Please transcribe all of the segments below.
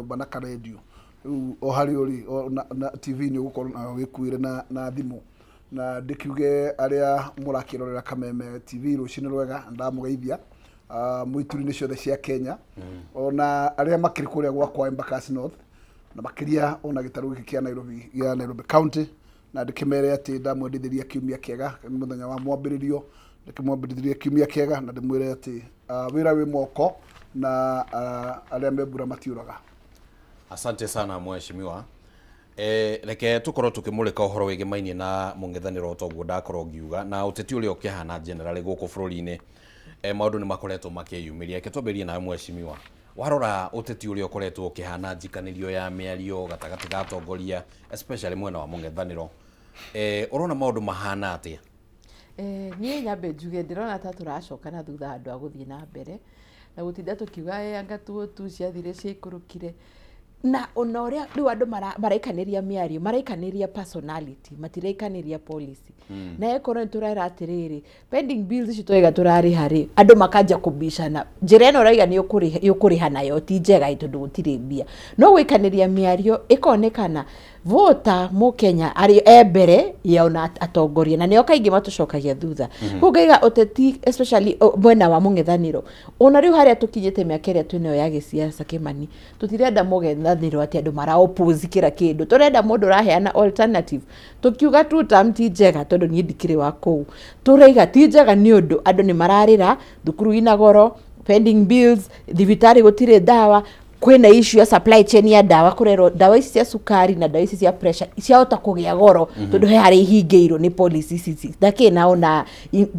nyũmba na karendio rĩu o harĩa ũrĩ na TV nĩ ũgũkorwo nayo wĩkuĩre na thimũ. Na ndĩkiuge arĩa mũrakĩrorera Kameme TV rũcinĩ rwega, ndamũgeithia mũituri-inĩ ciothe cia Kenya, ona arĩa makĩrĩ kũrĩa gwakwa Embakasi North, na makĩria ona gĩtarũ gĩkĩ kĩa Nairobi, gĩa Nairobi County. Na ndĩkĩmere atĩ ndamwendithĩria kiumia kĩega, nĩ mũthenya wa mwambĩrĩrio, ndĩkĩmwambĩrĩria kiumia kĩega na ndĩmwĩre atĩ wĩra wĩ moko na arĩa me mbura matiũraga. Asante sana mheshimiwa. Reke tukorwo tukimurika uhoro wigimainie na mũng'ethanĩro toguo ndakorwo ngiuga na ũteti ũrĩa ũkĩhana generally gũkũ bũrũri-inĩ. Maũndũ nĩ makoretwo makĩyumĩria. Reke twambĩrĩrie nawe mheshimiwa, warora ũteti ũrĩa ũkoretwo ũkĩhana njikanĩrio ya mĩario gatagatĩ ga atongoria especially mwena wa mũng'ethanĩro, ũrona maũndũ mahana atĩa? Niĩ nyambe njuge ndĩrona ta tũracoka na thutha handũ ha gũthiĩ na mbere na gũtinda tũkiuga anga tuo ciathire ciaikũrũkire, na ona ũrĩa rĩu andũ maraikanĩria mĩario, maraikanĩria personality, matiraikanĩria policy. Na ĩkorwo nĩ tũrera atĩrĩrĩ, pending bills ici twaiga tũrarĩha rĩ, andũ makanja kũbicana njĩra ĩno ũraiga nĩ ũkũrĩha nayo ti njega tondũ gũtirĩ mbia. No gũikanĩria mĩario ĩkonekana vota mũkenya arĩ e mbere ya ona atongoria, na nĩo kaingĩ matũcokagia thutha. Koguo ngaiga ũteti especially mwena wa mũng'ethanĩro, ona rĩu harĩa tũkinyĩte mĩaka ĩrĩa twĩnayo ya gĩciaca Kĩmani, tũtirenda mũng'ethanĩro atĩ andũ mara oppose kĩra kĩndũ, tũrenda mũndũ ũraheana alternative. Tũkiuga two term ti njega tondũ niĩ ndikĩrĩ wa kũu, tũraiga ti njega nĩ ũndũ andũ nĩ mararĩra, thukuru ina goro, pending bills, thibitarĩ gũtirĩ ndawa, kwĩna issue ya supply chain ya ndawa, kũrerwo ndawa ici cia cukari na ndawa ici cia pressure ciahota kũgĩa goro tondũ he harĩa ihingĩirwo nĩ policy ici ndakĩ nao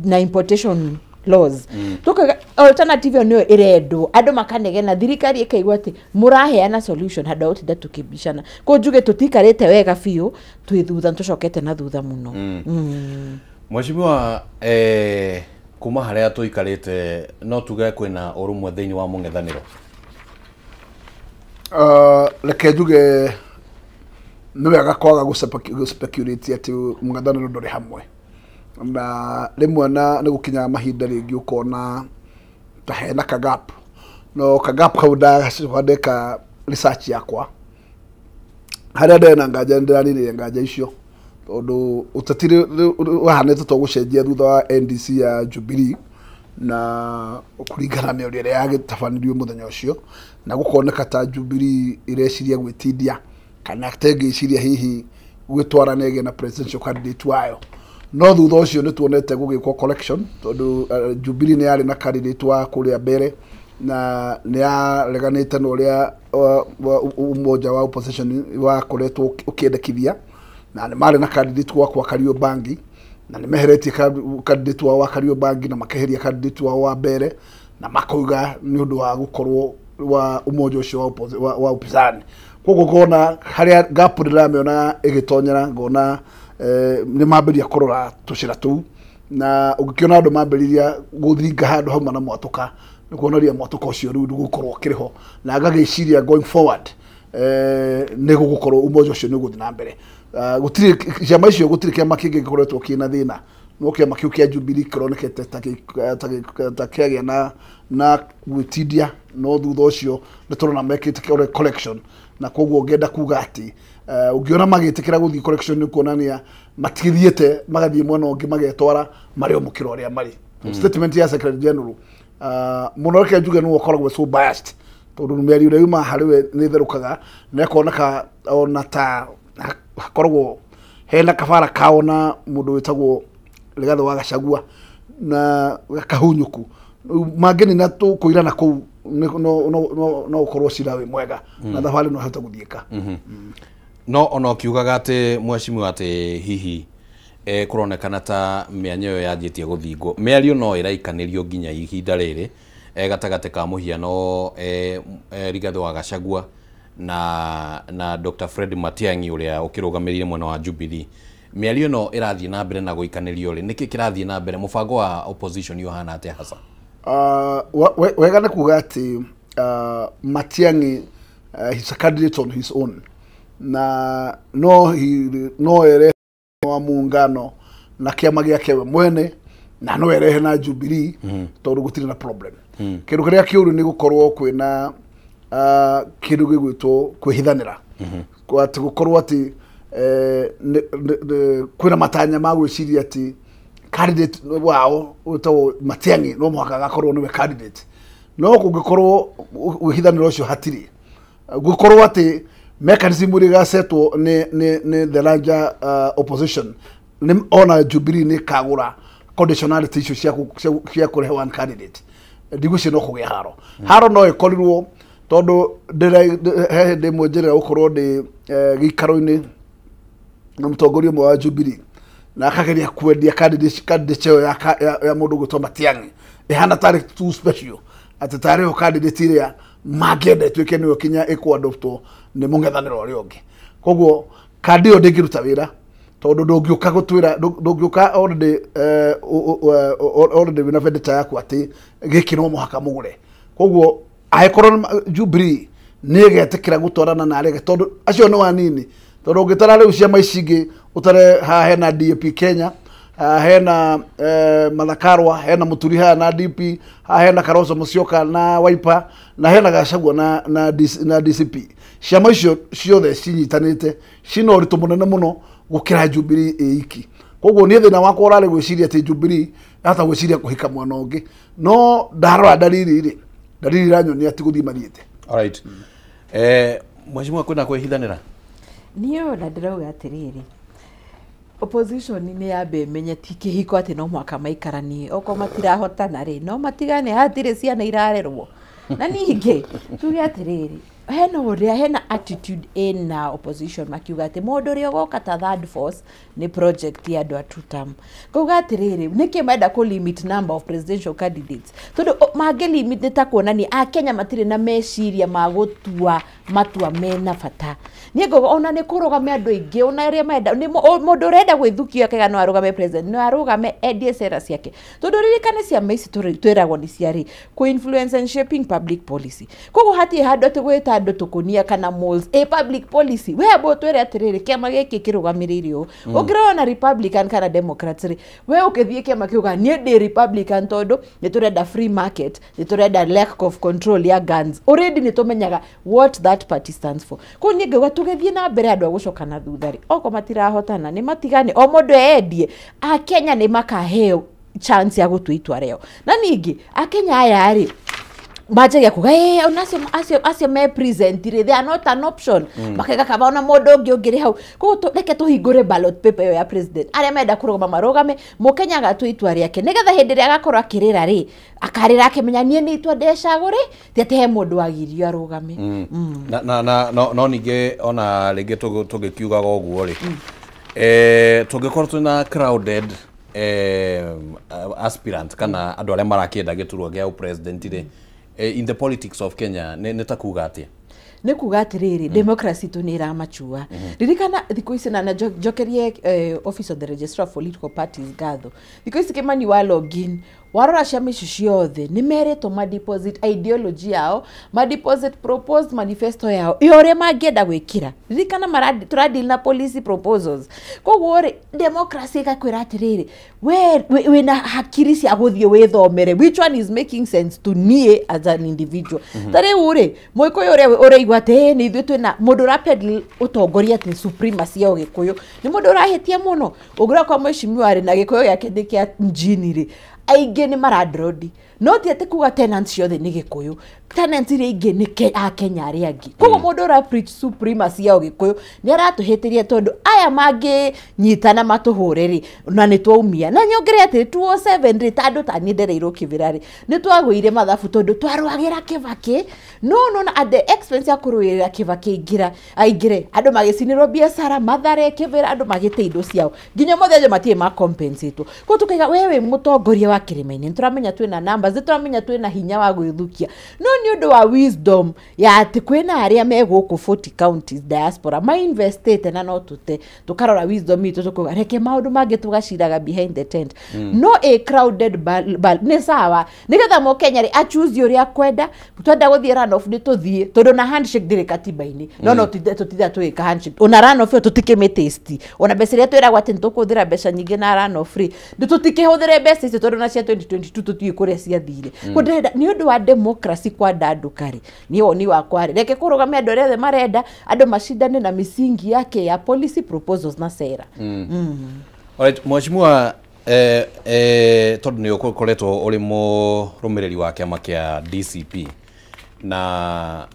na importation laws. Tukaga alternative ĩyo nĩyo ĩrendwo, andũ makanegena, thirikari ĩkaigua atĩ mũraheana solution handũ ha gũtinda tũkĩbicana. Koguo njuge tũtikarĩte wega biũ, twĩ thutha, tũcokete na thutha mũno. Mheshimiwa, kuma harĩa tũikarĩte no tuge kwĩna ũrũmwe thĩinĩ wa mũng'ethanĩro? Reke njuge nĩ wega kwaga gũ-speculate atĩ mũng'ethanĩro ndũrĩ hamwe, na rĩmwe na nĩ gũkinyaga mahinda rĩngĩ ũkona ta hena ka gap, no ka gap kau ndacoka ndeka research yakwa harĩa ndena nganja, ndĩraninire nganja icio tondũ ũteti wahanĩte to gũcenjia thutha wa NDC ya Jubilee na kũringana na ũrĩa yagĩtabanirio mũthenya ũcio, na gũkoneka ta Jubilee ĩreciria gwĩtindia kana ta ĩngĩciria hihi gwĩtwara na ĩgĩe na presidential candidate wayo. No thutha ũcio nĩ tuonete gũgĩkwo collection tondũ Jubilee nĩ yarĩ na candidate wa kũrĩa mbere na nĩ yareganĩte na ũrĩa umoja wa opposition wakoretwo ũkĩendekithia, na nĩ marĩ na candidate wa Kariobangi, na nĩ meheretie candidate wao wa Kariobangi na makeheria candidate wao wa mbere, na makauga nĩ ũndũ wa gũkorwo wa umoja ũcio wa upinzani. Koguo ngona harĩa gap ndĩramĩona ĩgĩtonyera, ngona nĩ mambĩrĩria kũrora tũcĩra tũu, na ũngĩkĩona andũ mambĩrĩria gũthinga handũ hauma na mwatũka, nĩ kuonaria mwatũka ũcio rĩu ndũgũkorwo ũkĩrĩ ho, na ngagĩciria going forward nĩ gũgũkorwo umoja ũcio nĩ ũgũthiĩ na mbere. Gũtirĩ ciama icio, gũtirĩ kĩama kĩngĩ gĩkoretwo kĩna thĩna, no kĩama kĩu kĩa Jubilee kĩronekete ta kĩagĩa na gwĩtindia, no thutha ũcio nĩ tũrona mekĩte collection, na koguo ngĩenda kuga atĩ ũngĩona magĩtĩkĩra gũthiĩ collection nĩ kuonania matigithiĩte magathiĩ mwena ũngĩ magetwara marĩ o mũkĩra ũrĩa marĩ. Statement ya Secretary General mũno reke njuge nĩwe ũkoragwo so biased tondũ mĩario ĩrĩa yumaga harĩ we nĩ ĩtherũkaga na ĩkoneka ona ta hakoragwo hena kabara kao na mũndũ wĩtagwo Rigathĩ wa Gachagua na kahunyũku mangĩnina tũkũirana kũu no ũkorwo cira wĩ mwega na thabarĩ no ĩhote gũthiĩka. No ona ũkiugaga atĩ mheshimiwa atĩ hihi kũronekana ta mĩanya ĩyo yanjĩtie gũthingwo, mĩario no ĩraikanĩrio nginya ihinda rĩrĩ gatagatĩ ka mũhiano Rigathĩ wa Gachagua na Dr. Fred Matiang'i ũrĩa ũkĩrũgamĩrĩire mwena wa Jubilee. Mĩario ĩno ĩrathiĩ na mbere na gũikanĩrio rĩ, nĩkĩ kĩrathiĩ na mbere? Mũbango wa opposition ũhana atĩa hasa? Wega nĩ kuga atĩ Matiang'i he's a candidate on his own, na no ere wa muungano na kĩama gĩake we mwene, na no erehe na Jubilee tondũ gũtirĩ na problem. Kĩndũ kĩrĩa kĩũru nĩ gũkorwo kwĩna kĩndũ gĩgwĩtwo kwĩhithanĩra atĩ gũkorwo atĩ kwĩna matanya ma gwĩciria atĩ candidate wao wĩtagwo Matiang'i no mũhaka agakorwo nĩwe candidate no kũngĩkorwo wĩhithanĩro ũcio hatirĩ gũkorwo atĩ mechanism ĩrĩa ĩgasetwo nĩ the larger opposition nĩ ona Jubilee nĩ kagũra conditionality icio cia kũrehe one candidate ndigwĩciria no kũgĩa haro haro no ĩkorirwo tondũ he hĩndĩ ĩmwe njĩrĩga gũkorwo ndĩ gĩikaro-inĩ na mũtongoria ũmwe wa Jubilee na akageria kwendia candidate ĩyo ya mũndũ ũgwĩtwo Matiang'i ĩhana tarĩ too special atĩ tarĩ yo candidate ĩrĩa mangĩenda ĩtuĩke nĩyo kinya ĩkũadoptwo nĩ mũng'ethanĩro ũrĩa ũngĩ koguo kandi ĩyo ndĩngĩruta wĩra tondũ ndũngĩũka gũtwĩra ndũngĩũka already already wĩna vendetta yaku atĩ gĩkĩ no mũhaka mũgũre koguo angĩkorwo Jubilee nĩ ĩgetĩkĩra gũtwarana na arĩa tondũ acio nĩ wanini tondũ ũngĩtara rĩu ciama ici ingĩ ũtare haha hena DAP Kenya hena Martha Karua hena Muturi haha na DP haha hena Kalonzo Musyoka na Wiper na hena Gachagua na DCP ciama icio ciothe cinyitanĩte cina ũritũ mũnene mũno gũkĩra Jubilee ĩ iki koguo niĩ thĩna wakwa ũrarĩ gwĩciria atĩ Jubilee yahota gwĩciria kũhika mwana ũngĩ no ndarora dalili rĩ dalili iranyonia ti gũthiĩ mathiĩte. Alright. Mheshimiwa kwĩna kwĩhithanĩra niĩ ona ndĩrauga atĩrĩrĩ opposition nĩ yambe ĩmenye ti kĩhiko atĩ no mũhaka maikaranie okorwo matirahotana rĩ no matigane hatirĩ ciana irarerwo na ningĩ tuge atĩrĩrĩ hena ũrĩa hena attitude ĩna opposition makiuga atĩ mũndũ ũrĩa ũgoka ta third force nĩ project ya andũ a two term ngauga atĩrĩrĩ nĩkĩ marenda kũ limit number of presidential candidates tondũ mangĩ limit nĩ ta kuonania akenya matirĩ na meciria ma gũtua matua mena bata niĩ ngauga ona nĩ kũrũgame andũ aingĩ ona arĩa marenda mũndũ ũrenda gwĩthukia akaiga no arũgame president no arũgame endie cera ciake tondũ ririkane ciama ici twĩragwo nĩ ciarĩ kũ influence and shaping public policy koguo hatirĩ handũ atĩ gwĩta andũ tũkũnia kana moles a public policy we amba ũtwĩre atĩrĩrĩ kĩama gĩkĩ kĩrũgamĩrĩire ũũ ũngĩrora na Republican kana Democrats rĩ we ũkĩthiĩ kĩama kĩuga niĩ ndĩ Republican tondũ nĩ tũrenda free market nĩ tũrenda lack of control ya guns already nĩ tũmenyaga what that party stands for koguo niĩ ngauga tũgĩthiĩ na mbere andũ a gũcoka na thutha rĩ okorwo matirahotana nĩ matigane o mũndũ endie akenya nĩ makaheo chance ya gũtua itua rĩao na ningĩ akenya aya rĩ manjagia kuga ona acio me present rĩ they are not an option makaiga kaba ona mũndũ ũngĩ ũngĩrĩ hau koguo reke tũhingũre ballot paper ĩyo ya president arĩa menda kũrũgama marũgame mũkenya agatua itua rĩake nĩgetha hĩndĩ ĩrĩa agakorwo akĩrĩra rĩ akarĩra akĩmenya niĩ nĩ itua ndecagũrĩ ti atĩ he mũndũ wagirio arũgame. Na no ningĩ ona rĩngĩ tũgĩkiugaga ũguo rĩ tũngĩkorwo twĩna crowded aspirant kana andũ arĩa marakĩenda gĩturwa gĩa president rĩ in the politics of Kenya nĩ ta kuga atĩa? Nĩ kuga atĩrĩrĩ democracy tu nĩ ĩramachua ririkana thikũ ici na njokerie office of the registrar of political parties ngatho thikũ ici Kĩmani wa login warora ciama ici ciothe nĩ merĩtwo ma deposit ideology yao ma deposit proposed manifesto yao ĩ ũrĩa mangĩenda gwĩkĩra ririkana tũradeal na policy proposals koguo rĩ democracy ĩgakwĩra atĩrĩrĩ we wĩna hakiri cia gũthiĩ wĩthomere which one is making sense to niĩ as an individual ta rĩu rĩ mũgĩkũyũ ũrĩa ũraigua atĩ nĩ ithuĩ twĩna mũndũ ũrapedal ũtongoria atĩ supremacy ya ũgĩkũyũ nĩ mũndũ ũrahĩtia mũno ũngĩrora kwa mheshimiwa rĩ na gĩkũyũ gĩake nĩ kĩa mjini rĩ aingĩ nĩ maradrodi no ti atĩ kuga tenants ciothe nĩ gĩkũyũ tenants iria ingĩ nĩ akenya arĩa angĩ koguo mũndũ ũra preach supremacy ya ũgĩkũyũ nĩ aratũhĩtĩria tondũ aya mangĩnyitana matũhũre rĩ na nĩ twaumia na nyongerere atĩrĩ 207 rĩ ta andũ ta niĩ ndereirwo kĩbĩra rĩ nĩ twagũire mathabu tondũ twarũagĩra Kĩbakĩ no nona at the expense ya kũrũĩrĩra Kĩbakĩ aingĩre andũ magĩcinĩrwo biacara Mathare Kĩbĩra andũ magĩte indo ciao nginya ũmũthĩ andũ matirĩ ma compensate koguo tũkaiga we wĩ mũtongoria wa kĩrĩma-inĩ nĩ tũramenya twĩna numbers nĩ tũramenya twĩna hinya wa gwĩthukia no nĩ ũndũ wa wisdom ya atĩ kwĩna arĩa me gũkũ 40 counties diaspora mainvestĩte na no tũte tũkarora wisdom itũ tũkauga reke maũndũ mangĩ tũgaciraga behind the tent no a crowded nĩ sawa nĩgetha mũkenya rĩ achoose ũrĩa akwenda twenda gũthiĩ runoff nĩ tũthiĩ tondũ na handshake ndĩrĩ katiba-inĩ no tũtitha tũgĩka handshake ona runoff ĩyo tũtikĩmĩtaste ona mbeca iria twĩragwo atĩ nĩ tũkũhũthĩra mbeca nyingĩ na runoff rĩ tũtikĩhũthĩre mbeca icio tondũ na cia 2022 tũtiũĩ kũrĩa ciathire ko ndĩrenda nĩ ũndũ wa democracy kwandandũka rĩ niĩ woni wakwa rĩ reke kũrũgamia andũ arĩa othe marenda andũ macindane na misingi yake ya policy proposals na sera. Alright, mheshimiwa tondũ nĩ ũkoretwo ũrĩ mũrũmĩrĩri wa kĩama kĩa DCP na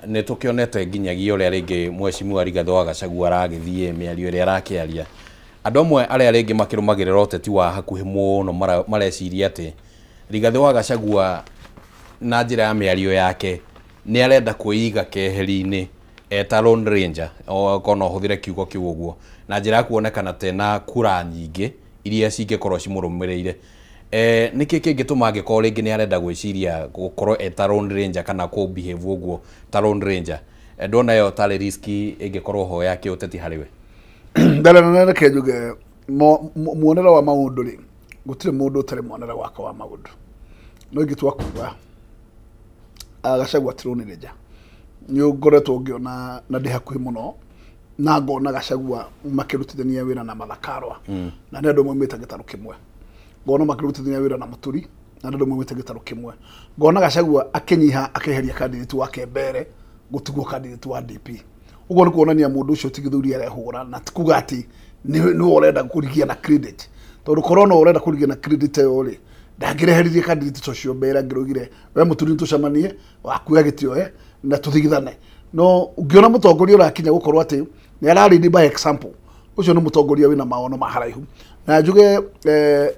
nĩ tũkĩonete nginyagia ũrĩa rĩngĩ mheshimiwa Rigathĩ wa Gachagua aragĩthiĩ mĩario ĩrĩa arakĩaria andũ amwe arĩa rĩngĩ makĩrũmagĩrĩra ũteti wa hakuhĩ mũno mareciria atĩ Rigathĩ wa Gachagua na njĩra ya mĩario yake nĩ arenda kwĩiga keheri-inĩ eta Lone Ranger okorwo no ũhũthĩre kiugo kĩu ũguo na njĩra ya kuonekana tena kura nyingĩ iria cingĩkorwo cimũrũmĩrĩire. Nĩkĩ kĩngĩtũma angĩkorwo rĩngĩ nĩ arenda gwĩciria gũkorwo eta Lone Ranger kana kũ behave ũguo ta Lone Ranger ndona ĩyo tarĩ riski ĩngĩkorwo ho ya kĩũteti harĩ we? Mbere na reke njuge muonere wa maũndũ rĩ gũtirĩ mũndũ ũtarĩ muonere wake wa maũndũ no ingĩtua kuga Gachagua ti Lone Ranger nĩ ngoretwo ngĩona na ndĩ hakuhĩ mũno na ngona Gachagua makĩrutithania wĩra na Martha Karua na nĩ andũ maumĩte gĩtarũ kĩmwe ngona makĩrutithania wĩra na Mũturi na nĩ andũ maumĩte gĩtarũ kĩmwe ngona Gachagua akĩnyiha akĩeheria candidate wake mbere gũtigwo candidate wa DP ũguo nĩ kuonania mũndũ ũcio ti gĩthũri arehũra na ti kuga atĩ nĩwe ũrenda kũrigia na credit tondũ korwo no ũrenda kũrigia na credit ĩyo rĩ ndangĩreheririe candidate ũcio mbere angĩraugire we Mũturi nĩtũcemanie wakuoya gĩtĩoe na tũthigithane no ũngĩona mũtongoria ũrakinya gũkorwo atĩ nĩ ara lead by example ũcio nĩ mũtongoria wĩna maono ma haraihu na njuge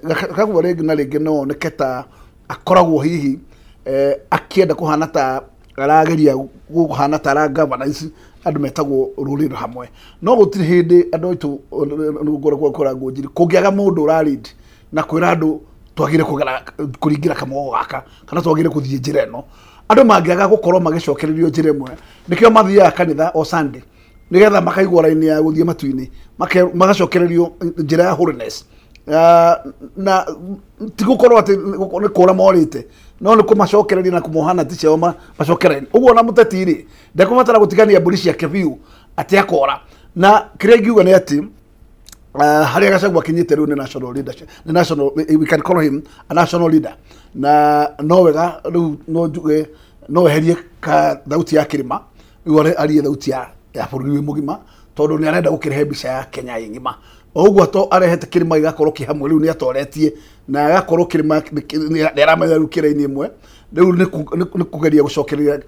Gachagua rĩngĩ na rĩngĩ no oneke ta akoragwo hihi akĩenda kũhana ta arageria kũhana ta ara governance andũ metagwo rũrĩrĩ hamwe no gũtirĩ hĩndĩ andũ aitũ ngoragwo kũrangwo njiri kũngĩaga mũndũ ũra lead na kwĩra andũ twagire kũringĩra kamũgo gaka kana twagire kũthiĩ njĩra ĩno andũ mangĩaga gũkorwo magĩcokererio njĩra ĩmwe nĩkĩo mathiaga kanitha o Sunday nĩgetha makaigwo raini ya gũthiĩ matu-inĩ magacokererio njĩra ya holiness na ti gũkorwo atĩ nĩ kũra morĩte no nĩ kũmacokereria na kũmohana ti ciao macokererie ũguo na mũteti rĩ ndekũbatara gũtigania mbũri ciake biũ atĩ akora na kĩrĩa ingiuga nĩ atĩ harĩa Gachagua akinyĩte rĩu nĩ national leadership nĩ national we can call him a national leader na no wega rĩu no njuge no eherie ka thauti ya kĩrĩma rĩu arie thauti ya bũrũri wĩ mũgima tondũ nĩ arenda gũkĩrehe mbica ya Kenya ĩ ng'ima o ũguo to arehete kĩrĩma gĩgakorwo kĩ hamwe rĩu nĩ atoretie na agakorwo kĩrĩma nĩ aramenya rĩu kĩraini ĩmwe rĩu nĩ kũgeria gũcokereria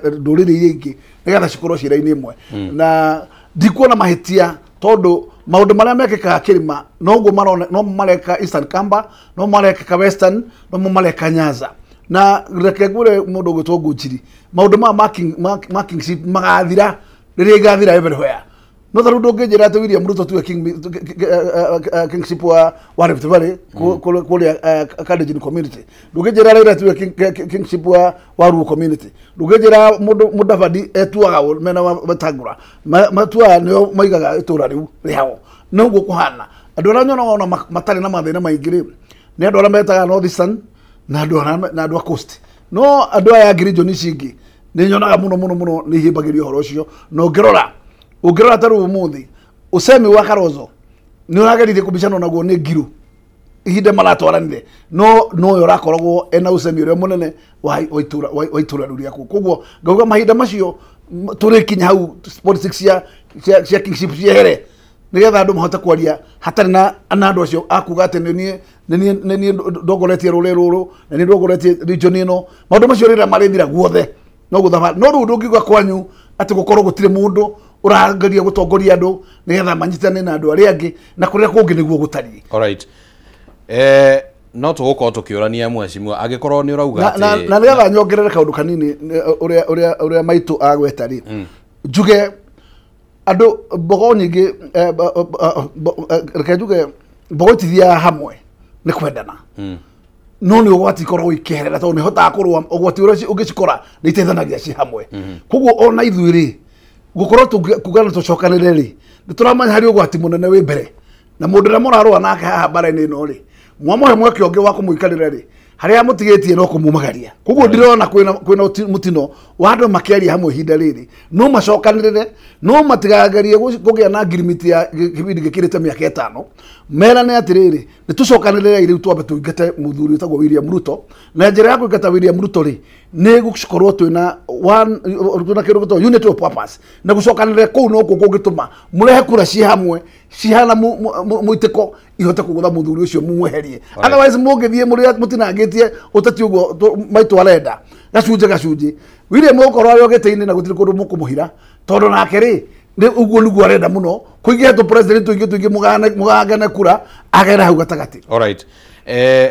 ndũrĩrĩ iria ingĩ nĩgetha cikorwo ciĩ raini ĩmwe na ndikuona mahĩtia tondũ maũndũ marĩa mekĩkaga kĩrĩma noguo marona no mareka Eastern Kamba no mareka Western no mareka Nyanza na reke ngwĩre mũndũ ũgwĩtwo Ngunjiri maũndũ ma kingship magathira rĩrĩa igathira everywhere no ta rĩu ndũngĩnjĩra atĩ William Ruto tuwe kingship wa Rift Valley kũrĩa Kalenjin community ndũngĩnjĩra Raila tuwe kingship wa Luo community ndũngĩnjĩra mũndũ Mudavadi etuaga mena Wetangula matuaga nĩo maigaga itũra rĩu rĩao noguo kũhana andũ arĩa nyonaga ona matarĩ na mathĩna maingĩ rĩ nĩ andũ arĩa metaga North Eastern na andũ a Coast no andũ aya angĩ region ici ingĩ nĩ nyonaga mũno mũno mũno nĩ ihĩmbagĩrio ũhoro ũcio na ũngĩrora ta rĩu ũmũthĩ ũcemi wa Kalonzo nĩ ũrageririe kũbicana naguo nĩ Ngiru ihinda maratwaranire no noyo ũrakoragwo ena ũcemi ũrĩa mũnene wa itũra rĩu rĩaku koguo ngauga mahinda macio tũrĩkinya hau politics cia kingship ciehere nĩgetha andũ mahote kwaria hatarĩ na andũ acio akuga atĩ nĩ niĩ ndongoretie rũrĩrĩ rũrũ na nĩ ndongoretie region ĩno maũndũ macio rĩrĩa marĩthira guothe no gũthaba no rĩu ndũngiuga kwanyu atĩ gũkorwo gũtirĩ mũndũ ũrageria gũtongoria andũ nĩgetha manyitane na andũ arĩa angĩ na kũrĩa kũngĩ nĩguo gũtariĩ. Alright. No tũgũkorwo tũkĩũrania mheshimiwa angĩkorwo nĩ ũrauga atĩ na nĩgetha nyongerere kaũndũ kanini ũrĩa maitũ agweta rĩ njuge andũ mbogo nyingĩ reke njuge mbogo itithiaga hamwe nĩ kwendana no nĩ ũgwati ikoragwo ikĩherera tondũ nĩ hotaga kũrũa ũgwati ũrĩa ũngĩcikora nĩ iteithanagia ci hamwe koguo ona ithuĩ rĩ gũkorwo kuga tũcokanĩre rĩ nĩ tũramenya harĩ ũgwati mũnene wĩ mbere na mũndũ ũrĩa mũrarũa nake haha mbara-inĩ ĩno rĩ mwamũhe mweke ũngĩ wa kũmũikarĩra rĩ harĩa mũtigĩtie no kũmumagaria koguo ndirona kwĩna mũtino wa andũ makĩaria hamwe ihinda rĩrĩ no macokanĩrĩre no matigagerie kũgĩa na ngirimiti ya kĩbindi gĩkĩrĩte mĩaka 5 Merane atiriri nĩ tũcokanĩrĩre rĩu twambe tũingate mũthuri wĩtagwo William Ruto, na njĩra ya kũingata William Ruto rĩ nĩ gũkorwo twĩna one twĩna kĩndũ gĩtagwo unity of purpose, na gũcokanĩrĩra kũu nokuo kũngĩtũma mũrehe kura ciĩ hamwe cihana mũitĩko ihote kũgũtha mũthuri ũcio mumweherie. Otherwise mũngĩthiĩ mũrĩa mũtinangĩtie ũteti ũguo maitũ arenda gacunjĩ gacunjĩ, William ũgũkorwo arĩ o gĩtĩ-inĩ na gũtirĩ kũndũ mũkũmũhira, tondũ nake rĩ nĩ ũguo nĩguo arenda mũno kũingĩha tũ president tũingĩ tũingĩ mũgangane kura agere hau gatagatĩ. Alright.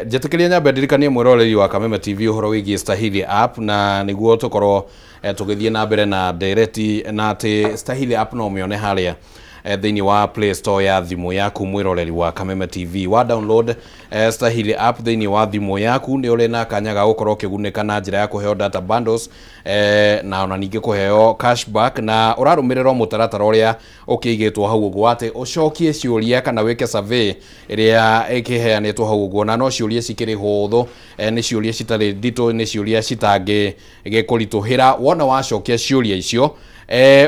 Njĩtĩkĩria nyambe ndirikanie mwĩroreri wa Kameme TV ũhoro wĩgiĩ Stahili app, na nĩguo tũkorwo tũgĩthiĩ na mbere na ndereti, na atĩ Stahili app no ũmĩone harĩa thĩinĩ wa Play Store ya thimũ yaku. Mwĩroreri wa Kameme TV, wa download Stahili app thĩinĩ wa thimũ yaku nĩ ũrĩ na kanya ga gũkorwo ũkĩgunĩka na njĩra ya kũheo data bundles, na ona ningĩ kũheo cashback, na ũrarũmĩrĩra mũtaratara ũrĩa ũkĩigĩtwo hau ũguo atĩ ũcokie ciũria kana wĩke survey ĩrĩa ĩkĩheanĩtwo hau ũguo, na no ciũria cikĩrĩ hũthũ, nĩ ciũria citarĩ nditũ, nĩ ciũria citangĩgĩkũritũhĩra. Wona wacokia ciũria icio,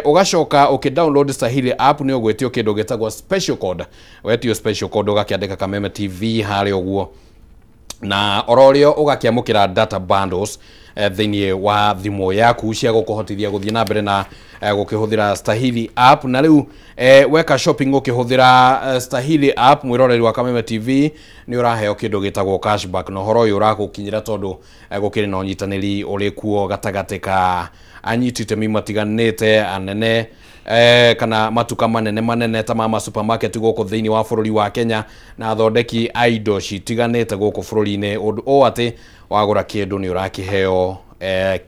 ũgacoka ũkĩ download Stahili app nĩ ũgwĩtio kĩndũ gĩtagwo special code. Wetio special code ũgakĩandĩka Kameme TV harĩa ũguo, na ororio ũgakĩamũkĩra data bundles thĩinĩ wa thimũ yaku cia gũkũhotithia gũthiĩ na mbere na gũkĩhũthĩra Stahili app. Na rĩu weka shopping ũkĩhũthĩra Stahili app, mwĩroreri wa Kameme TV, nĩ ũraheo kĩndũ gĩtagwo cashback, na ũhoro ũyũ ũragũkinyĩra tondũ gũkĩrĩ na ũnyitanĩri ũrĩ kuo gatagatĩ ka anyiti itemi matiganĩte anene, kana matuka manene manene ta mama supermarket gũkũ thĩinĩ wa bũrũri wa Kenya, na athondeki a indo citiganĩte gũkũ bũrũri-inĩ, ũndũ ũũ atĩ wagũra kĩndũ nĩ ũrakĩheo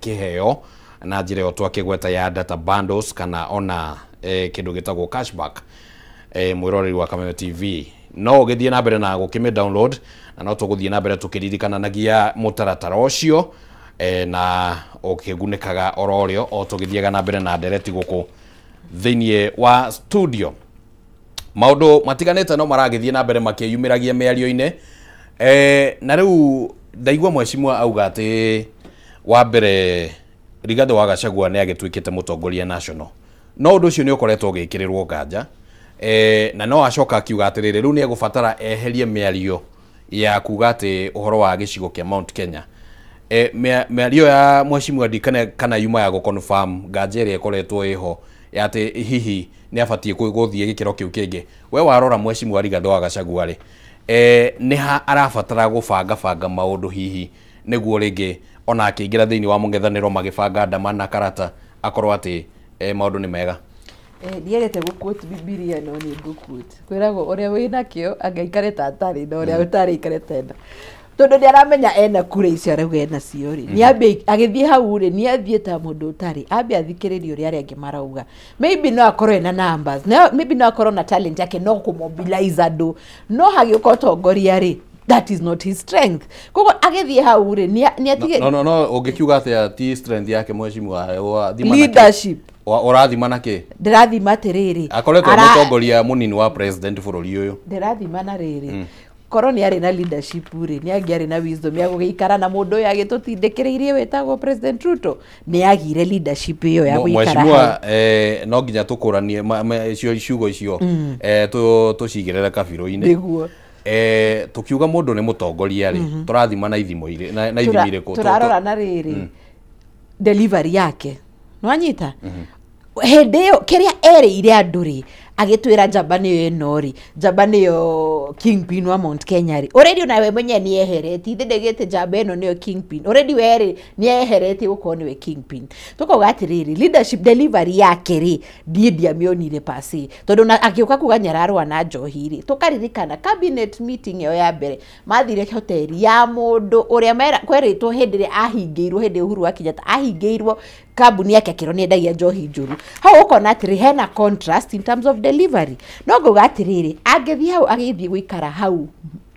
kĩheo na njĩra ĩyo twakĩgweta ya data bundles kana ona kĩndũ gĩtagwo cashback. Mwĩroreri wa Kameme TV, no ũgĩthiĩ na mbere na gũkĩmĩ download, na no tũgũthiĩ na mbere tũkĩririkananagia mũtaratara ũcio, na ũkĩgunĩkaga oro ũrĩo o tũgĩthiaga na mbere na ndereti gũkũ thĩinĩ wa studio. Maũndũ matiganĩte no maragĩthiĩ na mbere makĩyumĩragia mĩario-inĩ, na rĩu ndaigua mheshimiwa auga atĩ wa mbere Rigathĩ wa Gachagua nĩ agĩtuĩkĩte mũtongoria national, no ũndũ ũcio nĩ ũkoretwo ũgĩkĩrĩrwo nganja, na no acoka akiuga atĩrĩrĩ rĩu nĩ egũbatara eherie mĩario ya kuga atĩ ũhoro wa gĩcigo kĩa Mount Kenya. Mĩario ya mheshimiwa ndikane kana yuma ya gũconfirm nganja ĩrĩa ĩkoretwo ĩho ya atĩ hihi nĩ abatiĩ gũthiĩ gĩkĩro kĩu kĩngĩ. We warora mheshimiwa Rigathĩ wa Gachagua rĩ, nĩ ha arabatara gũbanga banga maũndũ hihi nĩguo rĩngĩ ona akĩingĩra thĩinĩ wa mũng'ethanĩro magĩbanga ndama na karata akorwo atĩ maũndũ nĩ mega? Ndiendete gũquote Bibilia no nĩ ngũquote. Kwĩragwo ũrĩa wĩnakĩo angaikare ta atarĩ na ũrĩa ũtarĩ aikare ta ena, tondũ nĩ aramenya ena kura icio arauga ena cio rĩ, nĩ ambe agĩthiĩ hau rĩ, nĩ athiĩ ta mũndũ ũtarĩ, ambe athikĩrĩrie ũrĩa arĩa angĩ marauga. Maybe no akorwo ena numbers, maybe no akorwo na talent yake no kũmobilize andũ, no hagĩũka ũtongoria rĩ, that is not his strength. Koguo agĩthiĩ hau rĩ, nĩ atige. No ũngĩkiuga atĩa ti strength yake mheshimiwa? Wathima na kĩ? Leadership. Ũrathima na kĩ? Ndĩrathima atĩrĩrĩ, akoretwo mũtongoria mũnini wa president bũrũri ũyũ. Ndĩrathima na rĩrĩ, korwo nĩ arĩ na leadership rĩ, nĩ angĩarĩ na wisdom ya gũgĩikara na mũndũ ũyũ agĩtũtindĩkĩrĩirie wĩtagwo President Ruto. Nĩ agire leadership ĩyo ya gũikara hau. Mheshimiwa, no nginya tũkũranie icio ciugo icio, tũcigĩrĩre kabirũ-inĩ. Nĩguo. Tũkiuga mũndũ nĩ mũtongoria rĩ, tũrathima na ithimo na ithimi irĩkũ? Tũrarora na rĩrĩ, delivery yake, nĩwanyita hĩndĩ ĩyo kĩrĩa erĩire andũ rĩ, agĩtwĩra njamba nĩyo ĩno rĩ, njamba nĩyo kingpin wa Mount Kenya rĩ, already onawe mwenyewe nĩ eheretie ithe ndegĩte njamba ĩno nĩyo kingpin, already we rĩ nĩ eheretie gũkorwo nĩwe kingpin. Tũkauga atĩrĩrĩ, leadership delivery yake rĩ, niĩ ndiamĩonire pasi, tondũ na agĩũka kuga nĩ ararũa na njohi rĩ, tũkaririkana cabinet meeting ĩyo ya mbere mathire hoteli ya mũndũ ũrĩa kwerĩtwo hĩndĩ ĩrĩa ahingĩirwo, hĩndĩ Uhuru wa Kenyatta ahingĩirwo kambuni yake akĩrwo nĩ endagia njohi njũru. Hau ũkona atĩrĩ hena contrast in terms of delivery. No ngauga atĩrĩrĩ, angĩthiĩ hau agĩthiĩ gũikara hau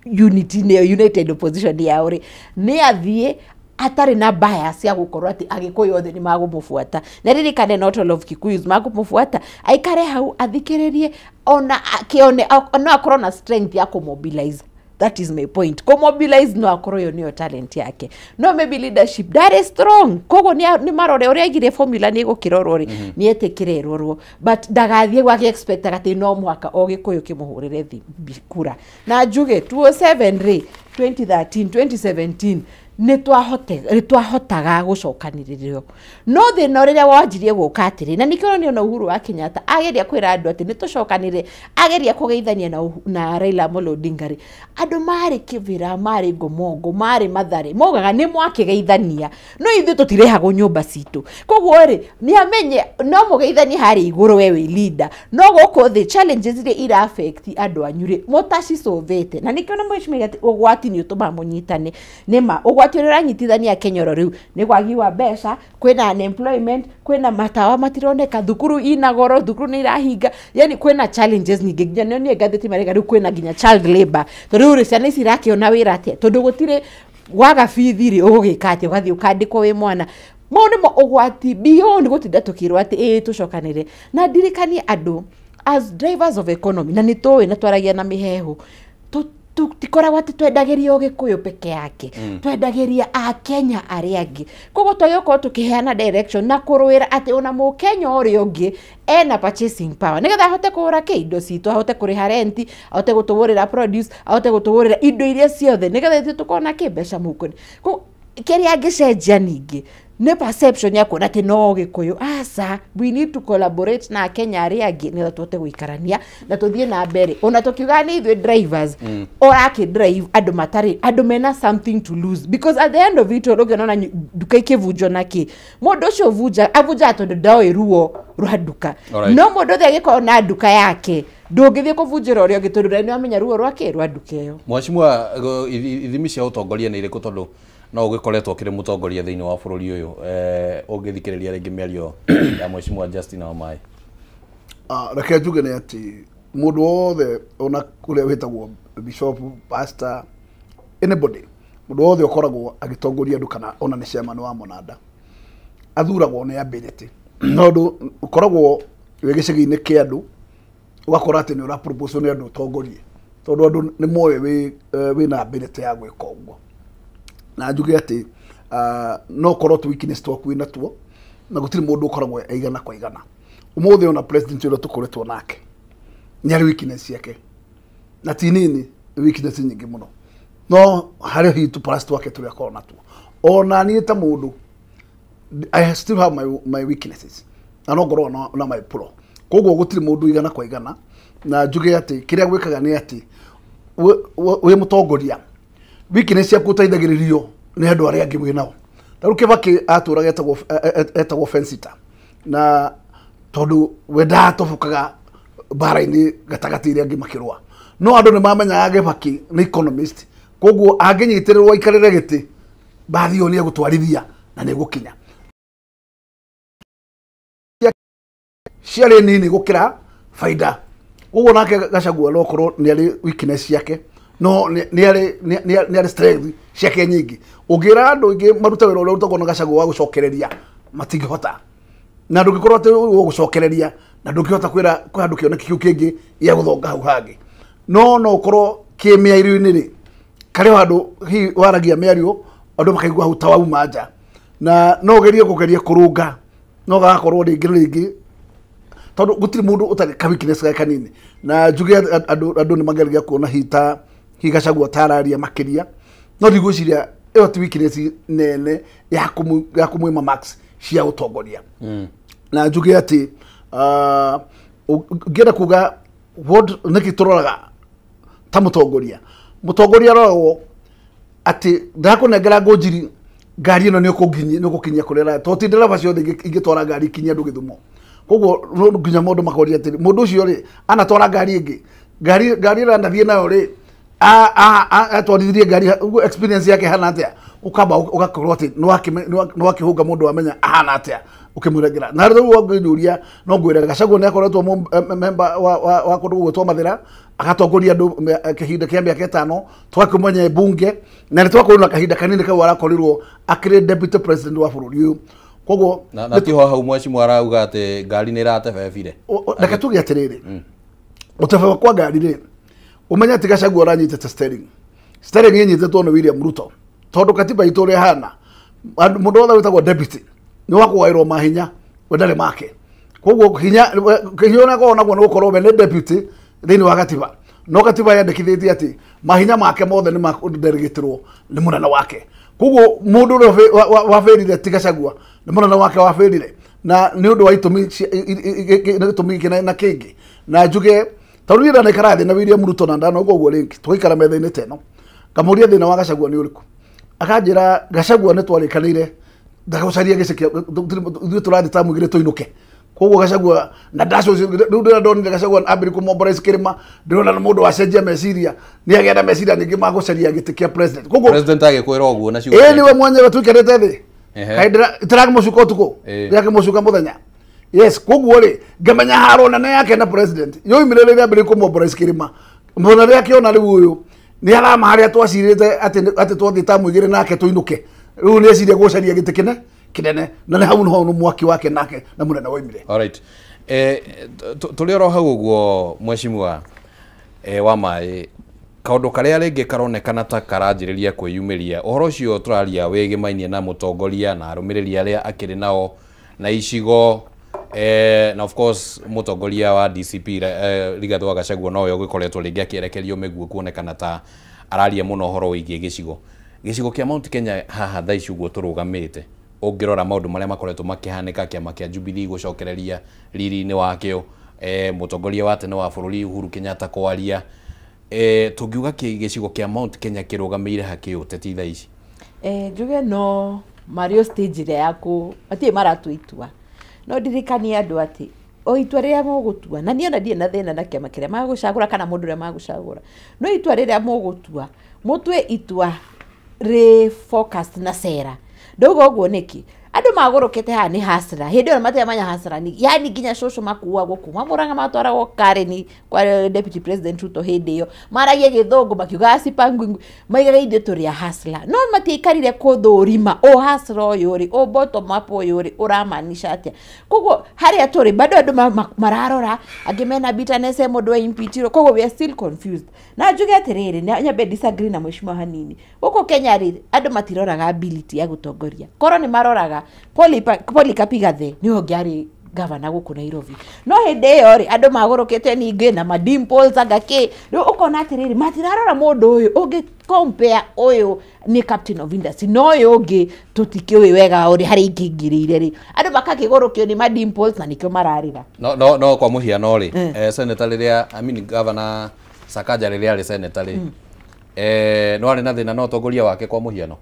unity nĩyo united opposition yao rĩ, nĩ athiĩ atarĩ na bias ya gũkorwo atĩ Agĩkũyũ othe nĩ magũmũbuata, na ririkane not all of Kikuyus magũmũbuata. Aikare hau athikĩrĩrie, ona akĩone no akorwo na strength ya kũmobilize That is my point. Ko mobilize no akorwo yo niyo talent yake. No maybe leadership that is strong. Kogo ni marore uria aigire formula ni gukirorwo ri ni etikire rorwo, but ndagathie gwake expect ati no mwaka o Gikuyu kimuhurire kura. Na njuge 2007 ri 2013 2017 nĩ twahotaga gũcokanĩrĩrio. No thĩna ũrĩa wanjirie gũka atĩrĩ, na nĩkĩo nĩ ona Uhuru wa Kenyatta ageria kwĩra andũ atĩ nĩ tũcokanĩrĩre, ageria kũgeithania na Raila Amolo Odinga rĩ, andũ marĩ Kĩbĩra, marĩ Ngomongo, marĩ Mathare, maugaga nĩ mwakĩgeithania, no ithuĩ tũtirehagwo nyũmba citũ. Koguo rĩ, nĩ amenye no mũgeithanie harĩa igũrũ we wĩ leader, no gũkũ thĩ challenges iria ira affect andũ anyu rĩ, mũtacicũthĩte. Na nĩkĩo na mheshimiwa atĩ ũgwati nĩ ũtũmaga mũnyitane. Nĩma ũgwati ũrĩa ũranyitithania Kenya oro rĩu nĩ wagi wa mbeca, kwĩna unemployment, kwĩna matawa matironeka, thukuru ina goro, thukuru nĩ irahinga, yani kwĩna challenges nyingĩ. Nginya nĩ onire ngathĩti marega rĩu kwĩna nginya child labor, tondũ rĩu rĩ ciana ici irakĩona wĩra atĩa, tondũ gũtirĩ waga bithi rĩ ũgũgĩka atĩa, ũgathiĩ ũkandĩkwo wĩ mwana. Mau nĩmo ũgwati beyond gũtinda tũkĩrwo atĩ ĩĩ tũcokanĩre. Na ndirikanie andũ as drivers of economy, na nĩ tũĩ na twaragia na mĩhehu, tutikoragwo atĩ twendagĩria Ũgĩkũyũ peke yake, twendagĩria Akenya arĩa angĩ. Koguo twagĩrĩirwo gũkorwo tũkĩheana direction na kũrũĩra atĩ ona Mũkenya ũrĩa ũngĩ ena purchasing power, nĩgetha ahote kũgũra kĩ indo citũ, ahote kũrĩha renti, ahote gũtũgũrĩra produce, ahote gũtũgũrĩra indo iria ciothe, nĩgetha ithuĩ tũkorwo na kĩ mbeca mũhuko-inĩ. Koguo kĩrĩa angĩcenjia ningĩ nĩ perception ya kuona atĩ no Gĩkũyũ. Aca, we need to collaborate na Akenya arĩa angĩ nĩgetha tũhote gũikarania na tũthiĩ na mbere. Ona tũkiugaga nĩ ithuĩ drivers, ũrakĩ drive andũ matarĩ, andũ mena something to lose, because at the end of it all ũngĩona ona nduka ikĩbunjwo na kĩ, mũndũ ũcio abunjaga tondũ ndoĩ ruo rwa nduka. No mũndũ ũcio angĩkorwo na nduka yake, ndũngĩthiĩ kũbunjĩra ũrĩa ũngĩ tondũ nĩ wamenya ruo rwake rwa nduka ĩyo. Mheshimiwa, ithimi cia ũtongoria nĩ irĩkũ, tondũ no ũgĩkoretwo ũkĩrĩ mũtongoria thĩinĩ wa bũrũri ũyũ, ũngĩthikĩrĩria rĩngĩ mĩario ya Mheshimiwa Justin Wamae? Reke njuge nĩ atĩ mũndũ wothe ona kũrĩa wĩtagwo bishop, pastor, anybody, mũndũ wothe ũkoragwo agĩtongoria andũ kana ona nĩ chairman wa mũnanda, athuragwo nĩ ability, tondũ ũkoragwo wĩ gĩcagi-inĩ kĩa andũ, ũgakora atĩ nĩ ũra propose nĩ andũ ũtongorie, tondũ andũ nĩ moĩ wĩna ability ya gwĩka ũguo. Na njuge atĩ no korwo tu weakness twaku wĩna tuo, na gũtirĩ mũndũ ũkoragwo aigana kwa igana. Ũmũthĩ ona president ũrĩa tũkoretwo nake nĩ arĩ weakness ciake, na ti nini, weakness nyingĩ mũno, no harĩ hihi tu plus twake tũrĩa akoragwo natuo. Ona niĩ ta mũndũ I still have my weaknesses, na no ngorwo na my pro. Koguo gũtirĩ mũndũ igana kwa igana. Na njuge atĩ kĩrĩa gwĩkaga nĩ atĩ wĩ mũtongoria, weakness ciaku ũteithagĩrĩrio nĩ andũ arĩa angĩ mwĩ nao. Ta rĩu Kibaki atũraga etagwo fence-sitter, na tondũ we ndatobokaga mbara-inĩ gatagatĩ iria angĩ makĩrũa, no andũ nĩ mamenyaga Kibaki nĩ economist, koguo angĩnyitĩrĩrwo aikarĩre gĩtĩ mbathi ĩyo nĩ egũtwarithia na nĩ egũkinya. Ciarĩ nini gũkĩra baida. Koguo nake Gachagua no korwo nĩ arĩ weakness ciake, no nĩ arĩ strength ciake nyingĩ. Ũngĩra andũ aingĩ marute wĩra ũrĩa ũrutagwo na Gachagua wa gũcokereria, matingĩhota. Na ndũngĩkorwo atĩ ũgũcokereria, na ndũngĩhota kwĩra kwĩ handũ kĩoneki kĩu kĩngĩ gĩa gũthonga hau hangĩ. No no ũkorwo kĩ mĩario-inĩ rĩ, karĩ handũ hihi waragia mĩario andũ makaigua hau ta wauma nja, na no ũgerie kũgeria kũrũnga, no gagakorwo rĩngĩ na rĩngĩ, tondũ gũtirĩ mũndũ ũtarĩ ka weakness gake kanini. Na njuge andũ nĩ mageragia kuona hihi ta hihi Gachagua tararia makĩria, no ndigwĩciria ĩyo ti weakness nene ya kũmwĩma marks cia ũtongoria. Na njuge atĩ ngĩenda kuga what nĩkĩ tũroraga ta mũtongoria, mũtongoria aroragwo atĩ ndakũnengera ngũnjiri ngari ĩno nĩ ũgũkinyia kũrĩa ĩrathiĩ, tondũ ti ndereba ciothe ingĩtwara ngari ikinyie andũ Gĩthumo. Koguo nginya mũndũ makoria atĩrĩ, mũndũ ũcio rĩ anatwara ngari ĩngĩ, ngari ĩrĩa anathiĩ nayo rĩ atwarithirie ngari, ũguo experience yake hana atĩa? Ũkamba ũgakorwo atĩ nĩ wakĩhũnga mũndũ wamenya ahana atĩa ũkĩmũrengera. Na rĩu ũngĩnjũria no ngwĩre Gachagua nĩ akoretwo member wa kũndũ gũgwĩtwo Mathĩra, agatongoria andũ kĩhinda kĩa mĩaka 5, twakĩmenya mbunge, na nĩ twakorirwo na kahinda kanini kau arakorirwo akĩrĩ deputy president wa bũrũri ũyũ. Koguo na tiho hau mheshimiwa arauga atĩ ngari nĩ ĩratebebire. Reke tuge atĩrĩrĩ, ũtebeba kwa ngari rĩ, ũmenye atĩ Gachagua aranyitĩte steering, Steering ĩnyitĩtwo nĩ William Ruto tondũ katiba itũ ũrĩa ĩhana mũndũ wothe wĩtagwo deputy nĩ wa kũgaĩrwo mahinya we ndarĩ make. Koguo hinya hinya ũrĩa akoragwo naguo nĩ gũkorwo we nĩ deputy thĩinĩ wa gatiba, no gatiba yandĩkithĩtie atĩ mahinya make mothe nĩ makũdelegĩtĩrwo nĩ mũnene wake. Koguo mũndũ ũrĩa wabĩrire ti Gachagua, nĩ mũnene wake wabĩrire, na nĩ ũndũ wa itũmi gĩtũmi gĩkĩ na kĩngĩ. Na njuge tondũ niĩ ndanaikara thĩ na William Ruto na ndanauga ũguo rĩngĩ tũgaikara metha-inĩ ta ĩno, ngamũria thĩna wa Gachagua nĩ ũrĩkũ, akanjĩra Gachagua nĩ twarĩkanĩire ndagũcaria gĩcĩ kĩa ithuĩ tũrathiĩ ta mũigĩrĩ tũinũke. Koguo Gachagua na ndaco rĩu ndĩrĩa ndonire Gachagua ambĩrĩria kũmombora kĩrĩma, ndĩrona nĩ mũndũ wacenjia meciria, nĩ agĩa na meciria nyingĩ ma gũcaria gĩtĩ kĩa president. Koguo president agĩkwĩra ũguo na ciugo ĩĩ ciake. nĩwe mwenyewe tũikarĩte thĩ. Ehe. Kaĩ ndĩrakĩmũcuka ũtukũ, ndĩrakĩmũcuka mũthenya. Yes, koguo rĩ ngamenya haro nene yake na president yoimire rĩrĩa ambĩrĩria kũmombora kĩrĩma. Mũno rĩrĩa akĩona rĩu ũyũ nĩ arama harĩa twacirĩte atĩ twathiĩ ta mũigĩrĩ nake tũinũke, rĩu nĩ eciria gũcaria gĩtĩ kĩnene, na nĩ hau nĩho mwaki wake nake na mũnene woimire. Alright. Tũrĩ oro hau ũguo mheshimiwa wa maĩ, kaũndũ karĩa rĩngĩ karonekana ta karanjĩrĩria kwĩyumĩria ũhoro ũcio tũraria wĩgĩmainie na mũtongoria na arũmĩrĩri arĩa akĩrĩ nao na icigo, na of course mũtongoria wa DCP Rigathĩ wa Gachagua nowe ũgĩkoretwo rĩngĩ akĩerekerio mĩguĩ kuonekana ta araria mũno ũhoro wĩgiĩ gĩcigo kĩa Mount Kenya haha thaa ici ũguo tũrũgamĩte. Ũngĩrora maũndũ marĩa makoretwo makĩhanĩka, kĩama kĩa Jubilee gũcokereria riri-inĩ wakĩo, mũtongoria wa tene wa bũrũri Uhuru Kenyatta kwaria, tũngiuga gĩcigo kĩa Mount Kenya kĩrũgamĩire ha kĩũteti thaa ici? Njuge no mario stage ĩrĩa ya kũ matirĩ maratua itua, no ndirikanie andũ atĩ o itua rĩrĩa mũgũtua, na niĩ ona ndirĩ na thĩna na kĩama kĩrĩa magũcagũra kana mũndũ ũrĩa magũcagũra, no itua rĩrĩa mũgũtua mũtue itua rĩ focused na sera. Ndauga ũguo nĩkĩ? Andũ magũrũkĩte haha nĩ hasra, hĩndĩ ĩyo matiramenya hasra ni yani nginya cũcũ makuagwo kuma Murang'a matwaragwo Karen kwa Deputy President Ruto hĩndĩ ĩyo maragia gĩthũngũ makiugaga sipangwingwi, maigaga ithuĩ tũrĩ a hasra, no matiaikarire kũthũrima ũ hasra ũyũ rĩ, ũ bottom up ũyũ rĩ ũramaanisha atĩa. Koguo harĩa tũrĩ bado andũ mararora, angĩ mena bitterness mũndũ wa impeach, koguo we are still confused. Na njuge atĩrĩrĩ, nyambe disagree na mheshimiwa hanini, gũkũ Kenya rĩ andũ matiroraga ability ya gũtongoria, korwo nĩ maroraga Polycarp Igathe nĩwe ũngĩarĩ gavana gũkũ Nairobi, no hĩndĩ ĩyo rĩ andũ magũrũkĩte ningĩ na madimples anga kĩ, rĩu ũkona atĩrĩrĩ matirarora mũndũ ũyũ ũngĩ compare ũyũ nĩ captain of industry no ũyũ ũngĩ tũtikĩũĩ wega ũrĩa harĩa ingĩingĩrĩire rĩ, andũ makakĩgũrũkio nĩ madimples na nĩkĩo mararĩra. No kwa mũhiano rĩ, senator rĩrĩa, I mean governor Sakaja rĩrĩa arĩ senator rĩ, no arĩ na thĩna na ũtongoria wake kwa mũhiano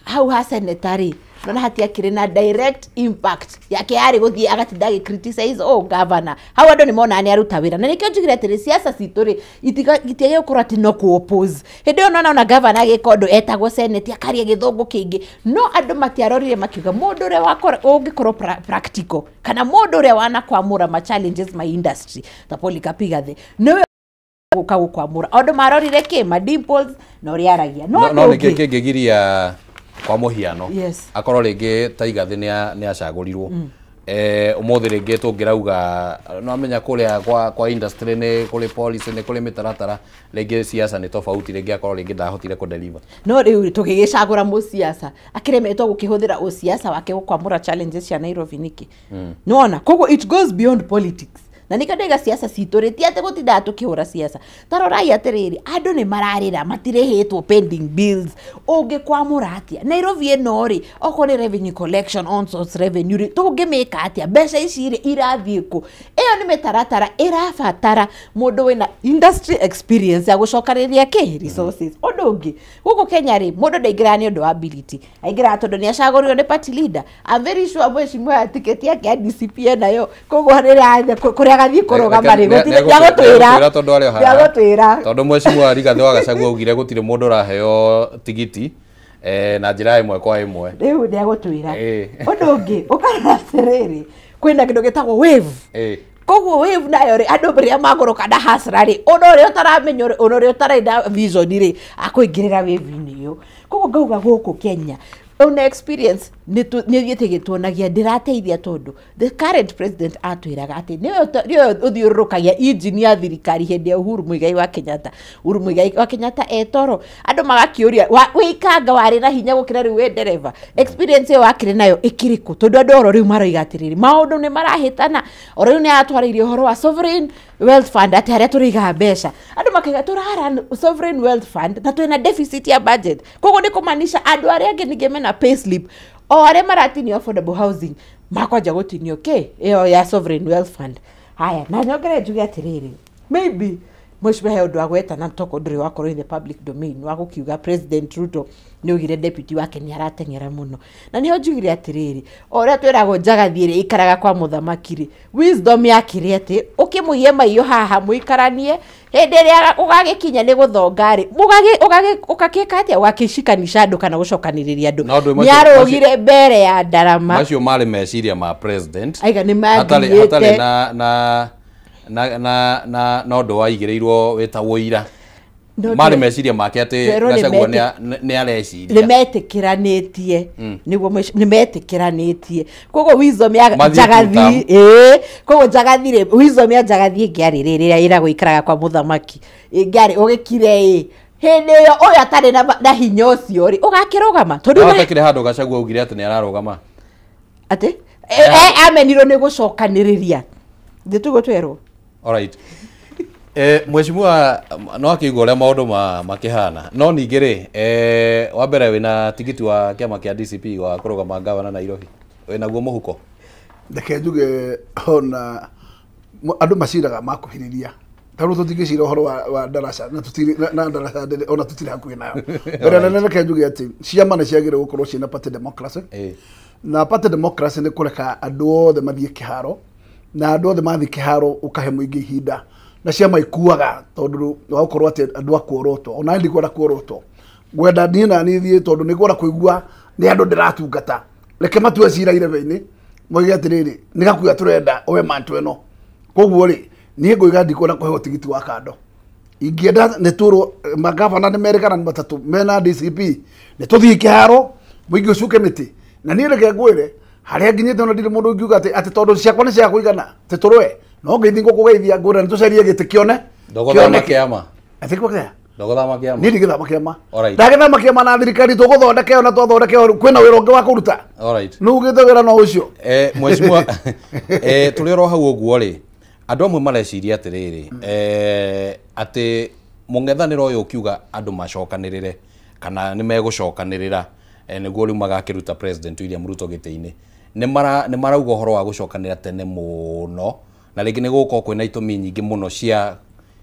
hau ha senator rĩ, nona hatiakĩrĩ na direct impact yake yarĩ gũthiĩ agatinda agĩ criticize oh governor, hau andũ nĩ monaga nĩ aruta wĩra, na nĩkĩo njugire atĩrĩ siasa citũ rĩ itiagĩrĩirwo gũkorwo atĩ no kũ oppose. Hĩndĩ ĩyo nona ona governor agĩka ũndũ etagwo senate akaria gĩthũngũ kĩingĩ, no andũ matiarorire makiuga mũndũ ũrĩa ũngĩkorwo practical kana mũndũ ũrĩa wanakwamũra ma challenges ma industry ta Polycarp Igathe nĩwe gũka gũkwamũra. Andũ marorire kĩ ma dimples na ũrĩa aragia. No nĩkĩ kĩngĩgiria kwa mũhiano akorwo rĩngĩ ta Igathe nĩ acagũrirwo, ũmũthĩ rĩngĩ tũngĩrauga no amenya kũrĩa kwa industry nĩ kũrĩ policy nĩ kũrĩ mĩtaratara, rĩngĩ siasa nĩ tofauti, rĩngĩ akorwo rĩngĩ ndahotire kũ deliver. No rĩu tũgĩgĩcagũra mũsiasa akĩremetwo gũkĩhũthĩra ũsiasa wake gũkwamũra challenges cia Nairobi nĩkĩ? Nĩwona, koguo it goes beyond politics. Na nĩkĩo ndaiga siasa citũ rĩ ti atĩ gũtindaga tũkĩhũra siasa, ta rorai atĩrĩrĩ andũ nĩ mararĩra matirĩhĩtwo pending bills, ũngĩkwamũra atĩa Nairobi ĩno rĩ, okorwo nĩ revenue collection on source revenue rĩ tũngĩmĩka atĩa, mbeca ici rĩ irathiĩ kũ? Ĩyo nĩ mĩtaratara ĩrabatara mũndũ wĩna industry experience ya gũcokanĩrĩria kĩ resources. Ũndũ ũngĩ gũkũ Kenya rĩ mũndũ ndaingĩraga nĩ ũndũ wa ability, aingĩraga tondũ nĩ acagũrirwo nĩ party leader. I'm very sure mheshimiwa tiketi yake ya DCP enayo, koguo rĩrĩa kũrĩa agathiĩ kũrũgama rĩ gũtirĩ nĩagũtwĩra tondũ mheshimiwa Rigathĩ wa Gachagua augire gũtirĩ mũndũ ũraheo tigiti na njĩra ĩmwe kwa ĩmwe, rĩu nĩagũtwĩra. Ũndũ ũngĩ ũkarora atĩrĩrĩ kwĩna kĩndũ gĩtagwo wave, koguo wave nayo rĩ andũ rĩrĩa magũrũka na hasra rĩ ũndũ ũrĩa ũtaramenya ũndũ ũrĩa ũtarĩ vision rĩ akũingĩrĩra wave-inĩ ĩyo. Koguo ngauga gũkũ Kenya una experience Nĩ thiĩte gĩtuonagia ndĩrateithia tondũ the current president atwĩraga atĩ nĩwe ũthiũrũrũkagia injini ya thirikari hĩndĩ ya Uhuru Muigai wa Kenyatta. Uhuru Muigai wa Kenyatta etoro andũ magakĩũria wĩikanga warĩ na hinya gũkĩra rĩu wĩ ndereba, experience ĩyo wakĩrĩ nayo ĩkĩrĩkũ? Tondũ andũ oro rĩu maroiga atĩrĩrĩ, maũndũ nĩ marahĩtana. Oro rĩu nĩ atwarĩirie ũhoro wa sovereign wealth fund atĩ harĩa tũrĩigaga mbeca, andũ makaiga tũrara sovereign wealth fund na twĩna deficit ya budget, koguo nĩ kũmaanisha andũ arĩa angĩ ningĩ mena payslip o arĩa maratinio affordable housing makwanja gũtinio kĩ ĩyo ya sovereign wealth fund. Haya, na nyongere njuge atĩrĩrĩ, maybe mheshimiwa he ũndũ wa gweta na toko ndũrĩ wakorwo in the public domain wa gũkiuga President Ruto nĩ augire deputy wake nĩ arateng'era mũno, na nĩho njugire atĩrĩrĩ, o ũrĩa twĩragwo njagathi ĩrĩa ĩikaraga kwa mũthamaki rĩ, wisdom yakĩrĩ atĩ ũkĩmũiye maiyo haha mũikaranie, hĩndĩ ĩrĩa ũgagĩkinya nĩ gũthonga rĩ, ũgakĩka atĩa, ũgakĩcikanisha andũ kana gũcokanĩrĩria andũ. Nĩ arũgire mbere ya ndarama. Macio marĩ meciria ma president. Aiga nĩ mathiĩte hatarĩ na ũndũ waigĩrĩirwo wĩta wũira. Marĩ meciria make atĩ Gachagua nĩ areciria. Nĩ metĩkĩranĩtie. Nĩguo nĩ metĩkĩranĩtie. Koguo wisdom ya Njagathi, koguo Njagathi rĩ, wisdom ya Njagathi ĩngĩarĩ rĩrĩa ĩragwo ikaraga kwa mũthamaki, ĩngĩarĩ ũgĩkire hĩndĩ ĩyo ũyũ atarĩ na hinya ũcio rĩ, ũgakĩrũgama. Tondũ atakĩrĩ handũ Gachagua augire atĩ nĩ ararũgama. Atĩ amenirwo nĩ gũcokanĩrĩria. Thĩ tũguo twerwo. Alright. Mheshimiwa no akĩigua ũrĩa maũndũ makĩhana, no ningĩ rĩ, wa mbere wĩna tigiti wa kĩama kĩa DCP wa kũrũgama ngavana Nairobi, wĩnaguo mũhuko? Reke njuge ona andũ maciraga makuhĩrĩria, tarĩu tũtingĩcira ũhoro wa ndaraca na tũtirĩ na ndaraca ona tũtirĩ hakuhĩ nayo. Mbere nene reke njuge atĩ ciama nĩ ciagĩrĩirwo gũkorwo ciĩna party democracy, na party democracy nĩ kũreka andũ othe mathiĩ kĩharo, na andũ othe mathiĩ kĩharo ũkahe mũingĩ ihinda, na ciama ikuaga tondũ wa gũkorwo atĩ andũ a kuorotwo, ona ndikwenda kuorotwo, ngwenda niĩ na niĩ thiĩ tondũ nĩ ngwenda kũigua nĩ andũ ndĩratungata. Reke matue cira irebe-inĩ moige atĩrĩrĩ, nĩ gakuya tũrenda oe mantu ĩno. Koguo rĩ, niĩ ngũiga ndikwenda kũheo tigiti wa kando, ingĩenda nĩ tũrwo magavana nĩ merĩ kana nĩ matatũ mena DCP, nĩ tũthiĩ kĩharo mũingĩ ũcuke mĩtĩ. Na niĩ reke ngwĩre harĩa nginyĩte ona ndirĩ mũndũ ũngiuga atĩ tondũ ciakwa nĩ cia kũigana atĩ tũrũe, no ngĩthiĩ ngũkũgeithia ngwĩre nĩ tũcarie gĩtĩ kĩone. Ndũgũthama kĩama. Atĩ kĩa? Ndũgũthama kĩama. Niĩ ndigĩthama kĩama. Ndagĩthama kĩama na thirikari tũgũthondeka ĩyo na twathondeka ĩyo kwĩna wĩra ũngĩ wa kũruta. Alright. Nĩ ugĩte wĩra no ũcio. Mheshimiwa, tũrĩ oro hau ũguo rĩ, andũ amwe mareciria atĩrĩrĩ, atĩ mũng'ethanĩro ũyũ ũkiuga andũ macokanĩrĩre kana nĩ megũcokanĩrĩra, nĩguo rĩu magakĩruta President William Ruto gĩtĩ-inĩ, nĩ marauga ũhoro wa gũcokanĩrĩra tene mũno, na rĩngĩ nĩ gũgũkorwo kwĩna itũmi nyingĩ mũno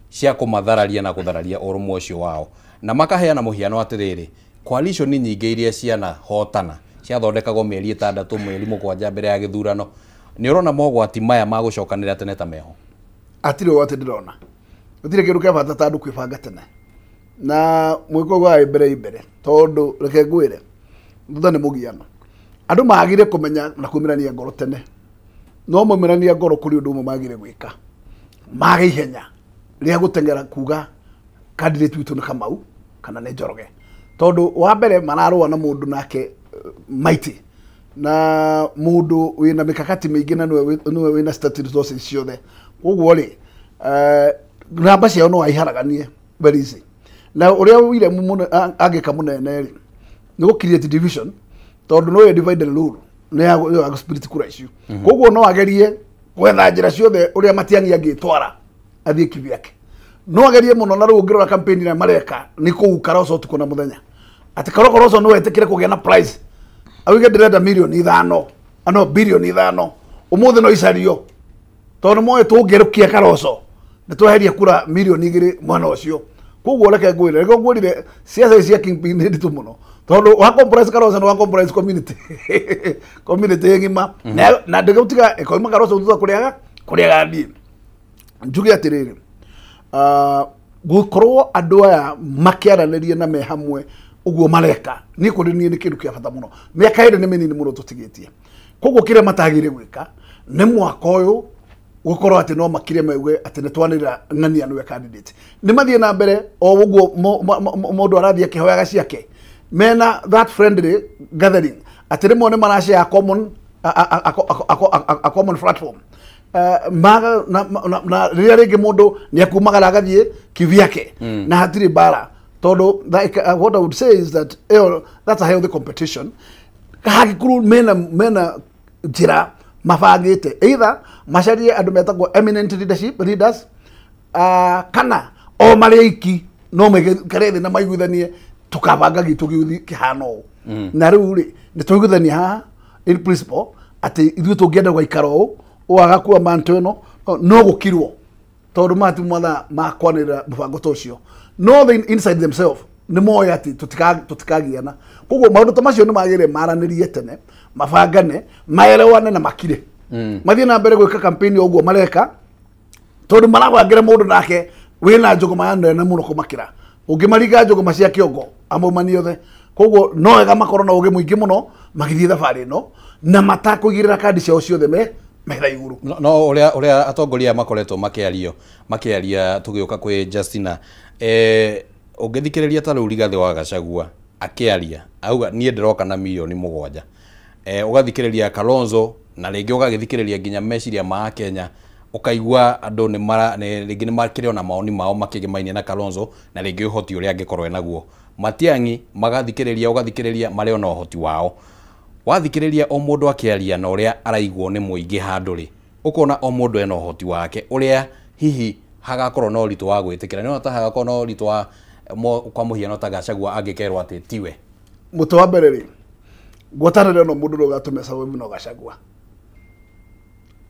cia kũmathararia na kũthararia ũrũmwe ũcio wao, na makaheana mũhiano atĩrĩrĩ, coalition nyingĩ iria cianahotana ciathondekagwo mĩeri 6 mĩeri 7 mbere ya gĩthurano. Nĩ ũrona mogwati maya ma gũcokanĩrĩra tene ta meho? Hatirĩ ũgwati ndĩrona. Gũtirĩ kĩndũ kĩa bata ta andũ kwĩbanga tene, na mwĩko wa mbere tondũ reke ngwĩre thutha nĩ mũgiano. Andũ magire kũmenya na kumĩrania ngoro tene, no maumĩrania ngoro kũrĩ ũndũ ũmwe magire gwĩka, mage ihenya rĩa gũteng'era kuga candidate witũ nĩ Kamau kana nĩ Njoroge, tondũ wa mbere mararũa na mũndũ nake maiti, na mũndũ wĩna mikakati mĩingĩ na nĩwe wĩna state resources ciothe. Koguo rĩ, namba ciao no aiharaganie very easy. Na ũrĩa William angĩka mũnene rĩ, nĩ gũ create division, tondũ no divide and rule nĩ ya spirit kura icio. Koguo no agerie gwetha njĩra ciothe ũrĩa Matiang'i angĩtwara athiĩ kivyake. No agerie mũno, na rĩu ũngĩrora campaign ĩrĩa mareka nĩ kũu Karoso ũtukũ na mũthenya, atĩ Karoso no etĩkĩre kũgĩa na price, auge ndĩrenda mirioni 5 ano bilioni 5 ũmũthĩ no icario, tondũ moĩ tũngĩrũkia Karoso nĩ tweheria kura mirioni 2 mwena ũcio. Koguo reke ngwĩre, reke ngwĩrire ciaca ici cia kingpin nĩ nditũ mũno, tondũ wa compromise Karoso nĩ wa compromise community community ng'ima, na ndĩgũtiga ĩkoima Karoso thutha kũrĩaga niĩ. Njuge atĩrĩrĩ, gũkorwo andũ aya makĩaranĩria na me hamwe ũguo mareka, niĩ kũrĩ niĩ nĩ kĩndũ kĩa bata mũno. Mĩaka ĩrĩ nĩ mĩnini mũno tũtigĩtie, koguo kĩrĩa matagĩrĩire gwĩka nĩ mwaka ũyũ gũkorwo atĩ no makire mauge atĩ nĩ twanĩrĩra ng'ania nĩwe candidate, nĩ mathiĩ na mbere o ũguo mũndũ arathiĩ akĩhoyaga ciake, mena that friendly gathering, Atĩ rĩmwe nĩ marashare common a common platform. Maga na rĩrĩa rĩngĩ mũndũ nĩ akumagara agathiĩ kivyake na hatirĩ mbara tondũ like, what I would say is that that's a healthy competition. Hangĩkorwo mena njĩra mabangĩte either macarie andũ metagwo eminent leadership leaders, kana o marĩ aiki no maikare thĩ na maiguithanie tukabanga gitũ gĩũthi kĩhana ũũ. Na rĩu rĩ nĩ twaiguithania haha in principle atĩ ithuĩ tũngĩenda gũikara ũũ ũũ agakua manto ĩno no gũkirwo tondũ maya ti mathaa ma kwanĩrĩra mũbango ta ũcio. No they inside themselves nĩ moĩ atĩ tũtikagiana. Koguo maũndũ ta macio nĩ magĩrĩire maranĩrie tene, mabangane, maelewane na makire. Mathiĩ na mbere gwĩka campaign o ũguo mareka tondũ marabangĩra mũndũ nake wĩna njũgũma ya nene mũno kũmakĩra. Ũngĩmaringa njũgũma cia kĩongo amaumanie othe. Koguo no wega makorwo na ũgĩ mũingĩ mũno magĩthiĩ thabarĩ ĩno na matakũigĩrĩra kandi ciao ciothe metha igũrũ. No ũrĩa atongoria makoretwo makĩaria tũgĩũka kwĩ Justina, ũngĩthikĩrĩria ta rĩu Rigathĩ wa Gachagua akĩaria auga niĩ ndĩroka na 7 milioni. Ũgathikĩrĩria Kalonzo na rĩngĩ ũgagĩthikĩrĩria nginya meciria ma Kenya ũkaigua andũ nĩ mara rĩngĩ nĩ makĩrĩ ona maoni mao makĩgĩmainie na Kalonzo na rĩngĩ ũhoti ũrĩa angĩkorwo enaguo. Matiang'i magathikĩrĩria ũgathikĩrĩria marĩ ona ũhoti wao. Wathikĩrĩria o mũndũ akĩaria na ũrĩa araiguo nĩ mũingĩ handũ rĩ, ũkona o mũndũ ena ũhoti wake ũrĩa hihi hagakorwo na ũritũ wa gwĩtĩkĩra. Nĩ ta hagakorwo na ũritũ wa kwa mũhiano ta Gachagua angĩkerwo atĩ tiwe. Mũtĩ wa mbere rĩ, ngwatanĩro ĩno mũndũ ũrĩa ũgatũmĩa sababu no Gachagua.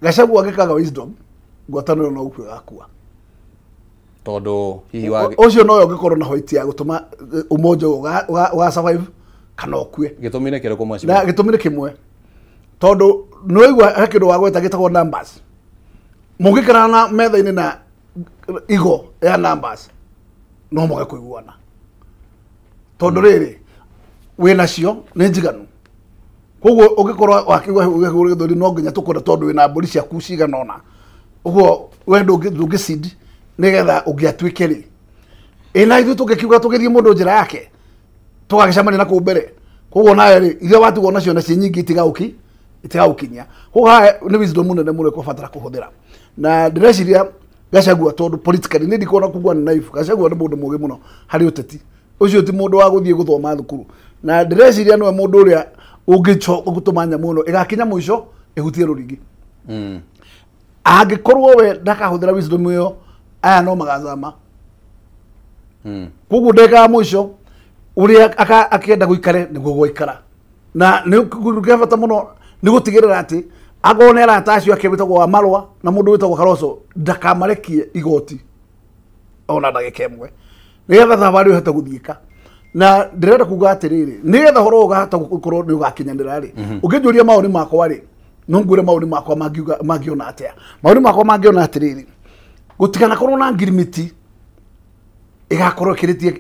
Gachagua angĩkaga wisdom, ngwatanĩro no gũkua ĩgakua. Tondũ hihi wa Ũcio nowe ũngĩkorwo na hoiti ya gũtũma umoja ũyũ ũga survive kana ũkue. Gĩtũmi nĩ kĩrĩkũ mheshimiwa? Na gĩtũmi nĩ kĩmwe, tondũ nĩwaigua he kĩndũ wagweta gĩtagwo numbers. Mũngĩikara na metha-inĩ na igo ya numbers no mwage kũiguana tondũ rĩrĩ wĩnacio nĩ njiganu. Koguo ũngĩkorwo wakiuga gĩthũri no nginya tũkũre tondũ wĩna mbũri ciaku cigana ũna ũguo we ndũngĩcid nĩgetha ũngĩatuĩke rĩ ĩna ithuĩ tũngĩkiuga tũgĩthiĩ mũndũ njĩra yake tũgagĩcemania na kũu mbere. Koguo nawe rĩ iria watigwo nacio nacio nyingĩ itigagũkinyia. Koguo haha nĩ wisdom mũnene mũno ĩkũbatara kũhũthĩra na ndĩreciria Gachagua tondũ politically nĩ ndikuona kugua nĩ naibu. Gachagua nĩ mũndũ mũũgĩ mũno harĩ ũteti ũcio, ti mũndũ wa gũthiĩ gũthoma thukuru, na ndĩreciria nĩwe mũndũ ũrĩa ũngĩtũma nyamũ ĩno ĩgakinya mũico ĩhutie rũrigi. Angĩkorwo we ndakahũthĩra wisdom ĩyo aya no magacama. Koguo ndagĩka ya mũico ũrĩa akĩenda gũikare nĩguo gwaikara na nĩ kĩa bata mũno nĩ gũtigĩrĩra atĩ akorwo nĩ arata acio ake wĩtagwo wa Marũa na mũndũ wĩtagwo Kalonzo ndakamarekie igoti ona ndagĩka ĩmwe nĩgetha thabarĩ ĩhote gũthiĩka. Na ndĩrenda kuga atĩrĩrĩ, nĩgetha ũhoro ũyũ ũkahota gũkorwo nĩ ũgakinyanĩra rĩ, ũngĩnjũria maũni makwa rĩ, no ngwĩre maũni makwa mangiuga mangĩona atĩa. Maũni makwa mangĩona atĩrĩrĩ, gũtiganakorwo na ngirimiti ĩgakorwo ĩkĩrĩtie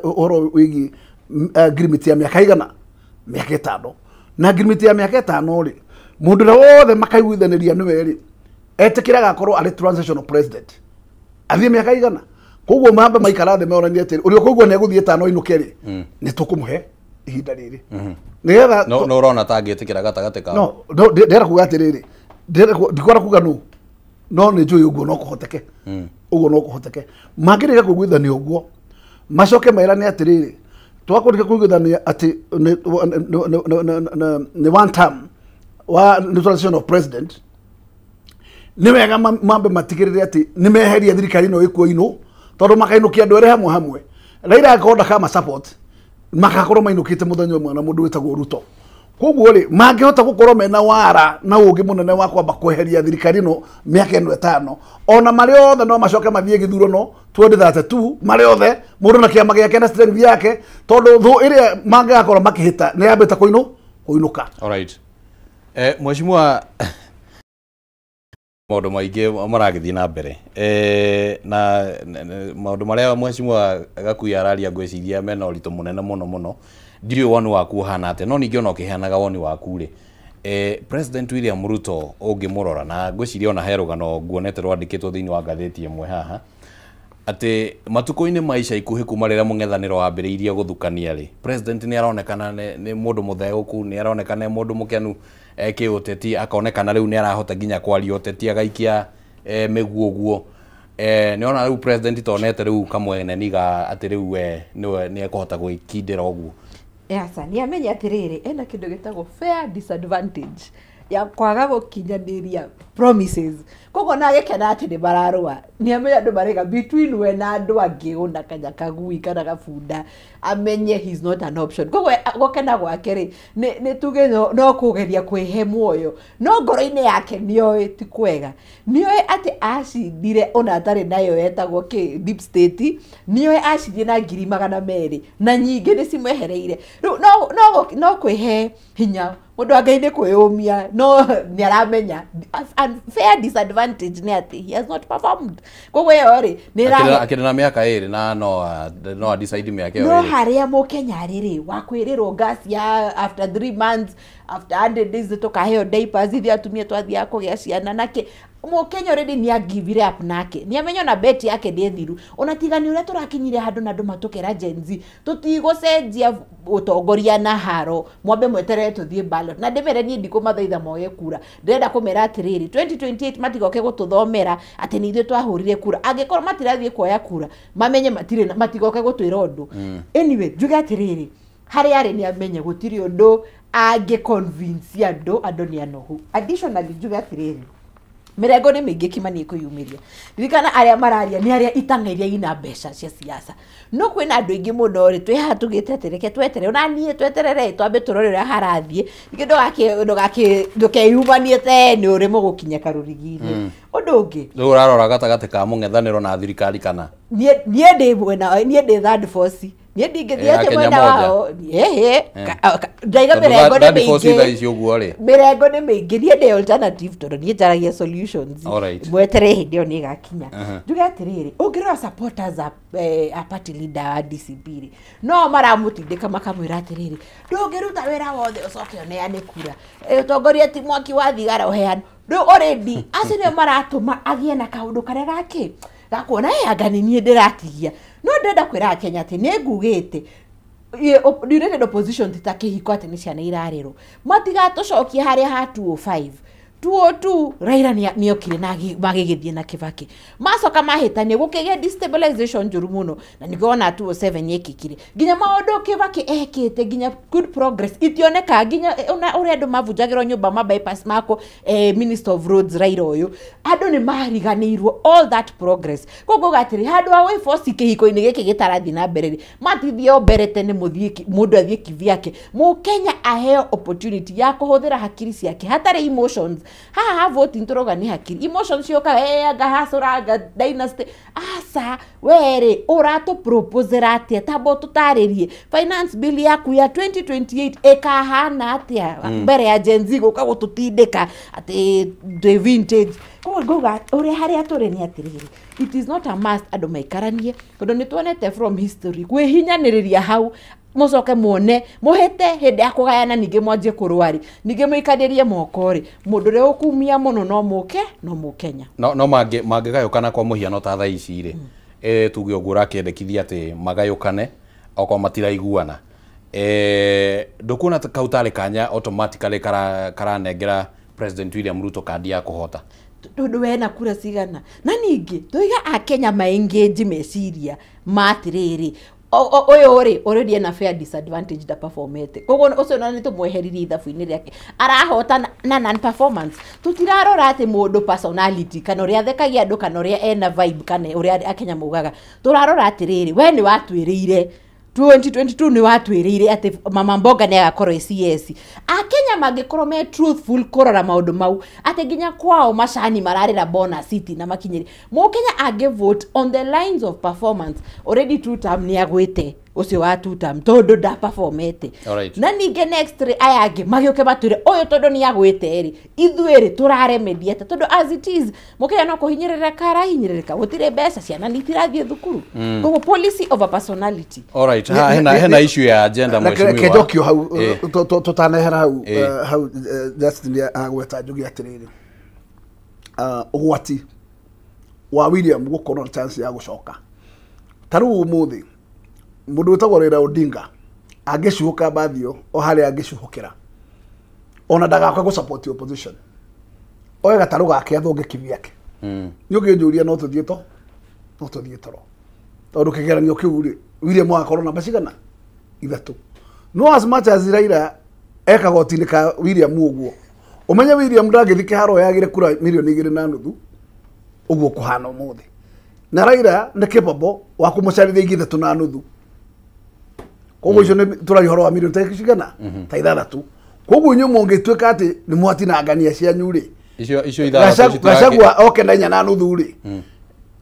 ũhoro wĩgiĩ ngirimiti ya mĩaka igana mĩaka 5 na ngirimiti ya mĩaka 5 rĩ, mũndũ ũrĩa wothe makaiguithanĩria nĩwe rĩ etĩkĩra agakorwo arĩ transitional president athiĩ mĩaka igana. Koguo mambe maikara thĩ meonanie atĩrĩ ũrĩa ũkũigua nĩ egũthiĩ 5 ainũke rĩ, nĩ tũkũmũhe ihinda rĩrĩ nĩgetha No ũrona ta angĩtĩkĩra gatagatĩ kao? No, ndĩrenda kuga atĩrĩrĩ, ndikwenda kuga nũ, no nĩ njũĩ ũguo no kũhoteke, ũguo no kũhoteke mangĩrĩka kũiguithania ũguo macoke merane atĩrĩrĩ twakũrĩka kũiguithania atĩ nĩ one term wa nĩ transition of president. Nĩ wega mambe matigĩrĩre atĩ nĩ meheria thirikari ĩno ĩkuo inũ tondũ makainũkia andũ erĩ hamwe hamwe. Raila angĩkorwo ndakama support makakorwo mainũkĩte mũthenya ũmwe na mũndũ wĩtagwo Ruto. Koguo rĩ mangĩhota gũkorwo mena wara na ũngĩ mũnene wa kwamba kweheria thirikari ĩno mĩaka ĩno 5 ona marĩ othe no macoke mathiĩ gĩthurano 2032 marĩ othe mũndũ na kĩama gĩake na strength yake tondũ thũ ĩrĩa mangĩgakorwo makĩhĩta nĩ yambĩte kũinũka. Alright. Mheshimiwa, maũndũ maingĩ maragĩthiĩ na mbere na maũndũ marĩa Mheshimiwa Gakuya araria ngwĩciria mena ũritũ mũnene mũno mũno. Ndiũĩ woni waku ũhana atĩa, no ningĩ ona ũkĩheanaga woni waku rĩ, President William Ruto ũngĩmũrora na ngwĩciria ona he rũgano nguonete rwandĩkĩtwo thĩinĩ wa ngathĩti ĩmwe haha. Atĩ matukũ-inĩ ma ica ikuhĩ kuma rĩrĩa mũng'ethanĩro wambĩrĩirie gũthukania rĩ, president nĩ aronekana nĩ mũndũ mũtheũku, nĩ aronekana nĩ mũndũ mũkenu kĩũteti, akonekana rĩu nĩ arahota nginya kwaria ũteti agaikia mĩguo ũguo. Nĩ ona rĩu president tonete rĩu kamweneni ga atĩ rĩu we nĩwe nĩ ekũhota gwĩkindĩra ũguo. Aca, nĩ amenye atĩrĩrĩ, ena kĩndũ gĩtagwo fair disadvantage ya kwaga gũkinyanĩria promises. Koguo na agĩkena atĩ nĩ mararũa, nĩ amenye andũ marega between we na andũ angĩ ona kanya kagui kana gabunda, amenye he's not an option. Koguo gũkena gwake rĩ, nĩ tuge no kũgeria kwĩhe muoyo, no ngoro-inĩ yake nĩoĩ ti kwega, nĩoĩ atĩ acindire ona atarĩ nayo etagwo kĩ deep state, nĩoĩ acindire na 200,000 na nyingĩ nĩ cimwehereire. Rĩu no kwĩhe hinya mũndũ wa Ngai nĩ kwĩyũmia, no nĩ aramenya unfair disadvantage nĩ atĩ he has not performed. Koguo ĩyo rĩ nĩ Akĩrĩ na mĩaka ĩrĩ na no a decide mĩaka ĩyo no ĩrĩ. Harĩa mũkenya rĩrĩ wa kwĩrĩrwo gas ya after 3 months, after 100 days tũkaheo diapers, ithuĩ atumia twathiaga kũgĩa ciana nake mũkenya already nĩ agivire up nake, nĩ amenya ona bet yake nĩ thiru. Ona tiga nĩ ũrĩa tũrakinyire handũ na andũ matũkera Gen Z tũtigũcenjia ũtongoria na haro, mwambe mweterere tũthiĩ ballot. Na ndĩmere niĩ ndikũmathaitha moye kura, ndĩrenda kũmera atĩrĩrĩ 2028 matigoke gũtũthomera atĩ nĩ ithuĩ twahũrire kura. Angĩkorwo matirathiĩ kuoya kura mamenye matirĩ, matigoke gũtwĩra ũndũ. Anyway, njuge atĩrĩrĩ, harĩa arĩ nĩ amenye gũtirĩ ũndũ angĩ convince andũ, andũ nĩ anogu. Additionally njuge atĩrĩrĩ, mĩrengo nĩ mĩingĩ Kimani ĩkwĩyumĩria. Ririkana arĩa mararia nĩ arĩa itang'a iria ina mbeca cia siasa, no kwĩna andũ aingĩ mũno rĩ twĩ haha tugĩte atĩ reke tweterere, ona niĩ tweterere twambe tũrore ũrĩa harathiĩ, ningĩ ndũkeyumanie te nĩ ũrĩ mũgũkinya karũrigi-inĩ. Ũndũ ũngĩ Rĩu ũrarora gatagatĩ ka mũng'ethanĩro na thirikari kana? Niĩ ndĩ mwena, niĩ ndĩ third force, niĩ ndingĩthiĩ atĩ Kenya mwena Moja. wao. Ĩhĩ, ndaiga Tondũ mĩrengo nĩ third force thaa mĩingĩ, ici ũguo rĩ. mĩrengo nĩ mĩingĩ, niĩ ndĩ alternative tondũ niĩ njaragia solutions. Alright. Mweterere hĩndĩ ĩyo nĩ ĩgakinya. Njuge atĩrĩrĩ, ũngĩrora supporters a party leader wa DCP rĩ, no maramũtindĩka makamwĩra atĩrĩrĩ, ndũngĩruta wĩra wothe ũcoke ũneane kura, ũtongoria ti mwaki wa thigara ũheanwo. Rĩu already acio nĩo maratũma agĩe na kaũndũ karĩa gakĩ gakuona anga nĩ niĩ ndĩratigia. No ndĩrenda kwĩra Akenya atĩ nĩ ngugĩte United Opposition ti ta kĩhiko atĩ nĩ ciana irarerwo, matigatũcokie harĩa ha 205 202. Raila nĩokire na magĩgĩthiĩ na Kibaki, macoka mahĩtania gũkĩgĩa destabilization njũru mũno, na nĩkĩo wona 207 yekĩkire nginya maũndũ Kibaki ekĩte, nginya good progress itioneka, nginya ona ũrĩa andũ mabunjagĩrwo nyũmba ma bypass mako, Minister of Roads Raila ũyũ, andũ nĩ mariganĩirwo all that progress. Koguo gatĩrĩ handũ ha gwĩboci kĩhiko-inĩ gĩkĩ gĩtarathiĩ na mbere rĩ, matithie o mbere tene, mũthiĩ mũndũ athiĩ kivyake, mũkenya aheo opportunity ya kũhũthĩra hakiri ciake hatarĩ emotions. Haha ha voting tũrauga nĩ hakiri, emotions ciũkaga anga hacũranga dynasty. Aca, we rĩ ũratũ proposera atĩa? Tamba ũtũtarĩrie finance bill yaku ya 2028 ĩkahana atĩa mbere ya Gen Z gũka gũtũtindĩka atĩ twĩ vintage. Koguo ngauga ũrĩa harĩa tũrĩ nĩ atĩrĩrĩ, it is not a must andũ maikaranie, tondũ nĩ tuonete from history kwĩhinyanĩrĩria hau mũcoke muone mũhĩte hĩndĩ ya kũgayana, ningĩ mwanjie kũrũa rĩ, ningĩ mũikanĩrie moko rĩ, mũndũ ũrĩa ũkumia mũno no mũke no mũkenya. No mangĩgayũkana kwa mũhiano ta thaa ici rĩ, tuge ũguo ũrakĩendekithia atĩ magayũkane okorwo matiraiguana, ndũkuona ta kau tarĩ kanya automatically karanengera President William Ruto kandi ya kũhota? Tondũ wena kura cigana? Na ningĩ tũiga akenya maengage meciria ma atĩrĩrĩ, ũyũ rĩ already ena fair disadvantage, ndaperformete, koguo ũcio ona nĩ tũmweheririe ithabu-inĩ rĩake, arahota na non performance. Tũtirarora atĩ mũndũ personality kana ũrĩa athekagia andũ kana ũrĩa ena vibe kana ũrĩa akenya maugaga, tũrarora atĩrĩrĩ, we nĩ watwĩrĩire 2022, nĩ watwĩrĩire atĩ mama mboga nĩ agakorwo ĩ CS. Akenya mangĩkorwo me truthful kũrora maũndũ mau atĩ nginya kwao macani mararĩra bonus city na makinyĩri, mũkenya angĩ vote on the lines of performance. Already two term nĩ agwĩte ũcio wa two term tondũ ndaperformete. Na ningĩ next rĩ, aya angĩ magĩũke matwĩre ũyũ tondũ nĩ agwĩte rĩ, ithuĩ rĩ tũraremedia atĩa? Tondũ as it is mũkenya no kũhinyĩrĩrĩka arahinyĩrĩrĩka, gũtirĩ mbeca, ciana nĩ itirathiĩ thukuru. Koguo policy over personality. Alright, ha, hena issue ya agenda, mheshimiwa. Kĩnjokio hau tũtanehera hau, hau Justin agweta njuge atĩrĩrĩ, ũgwati wa William gũkorwo na chance ya gũcoka Ta rĩu ũmũthĩ mũndũ wĩtagwo Raila Odinga angĩcuhũka mbathio o harĩa angĩcuhũkĩra, ona ndagaka gũ support opposition, oe gatarũ gake athonge kivyake. Nĩ ũngĩnjũria no tũthiĩ to no tũthiĩ toro, tondũ kĩgeranio kĩu rĩ, William agakorwo namba cigana ithatũ. No as much as Raila eka goti-inĩ ka William ũguo, ũmenye William ndangĩthiĩ kĩharo yagĩre kura 2.5 milioni ũguo kũhana ũmũthĩ, na Raila nĩ capable wa kũmũcarithia ingĩ 3.5. Koguo icio nĩ tũraria ũhoro wa milioni ta cigana, ta ithathatũ. Koguo inyuĩ mũngĩtuĩka atĩ nĩ mwatinangania cianyu rĩ, icio ithathatũ Gachagua oke na 4.5 rĩ,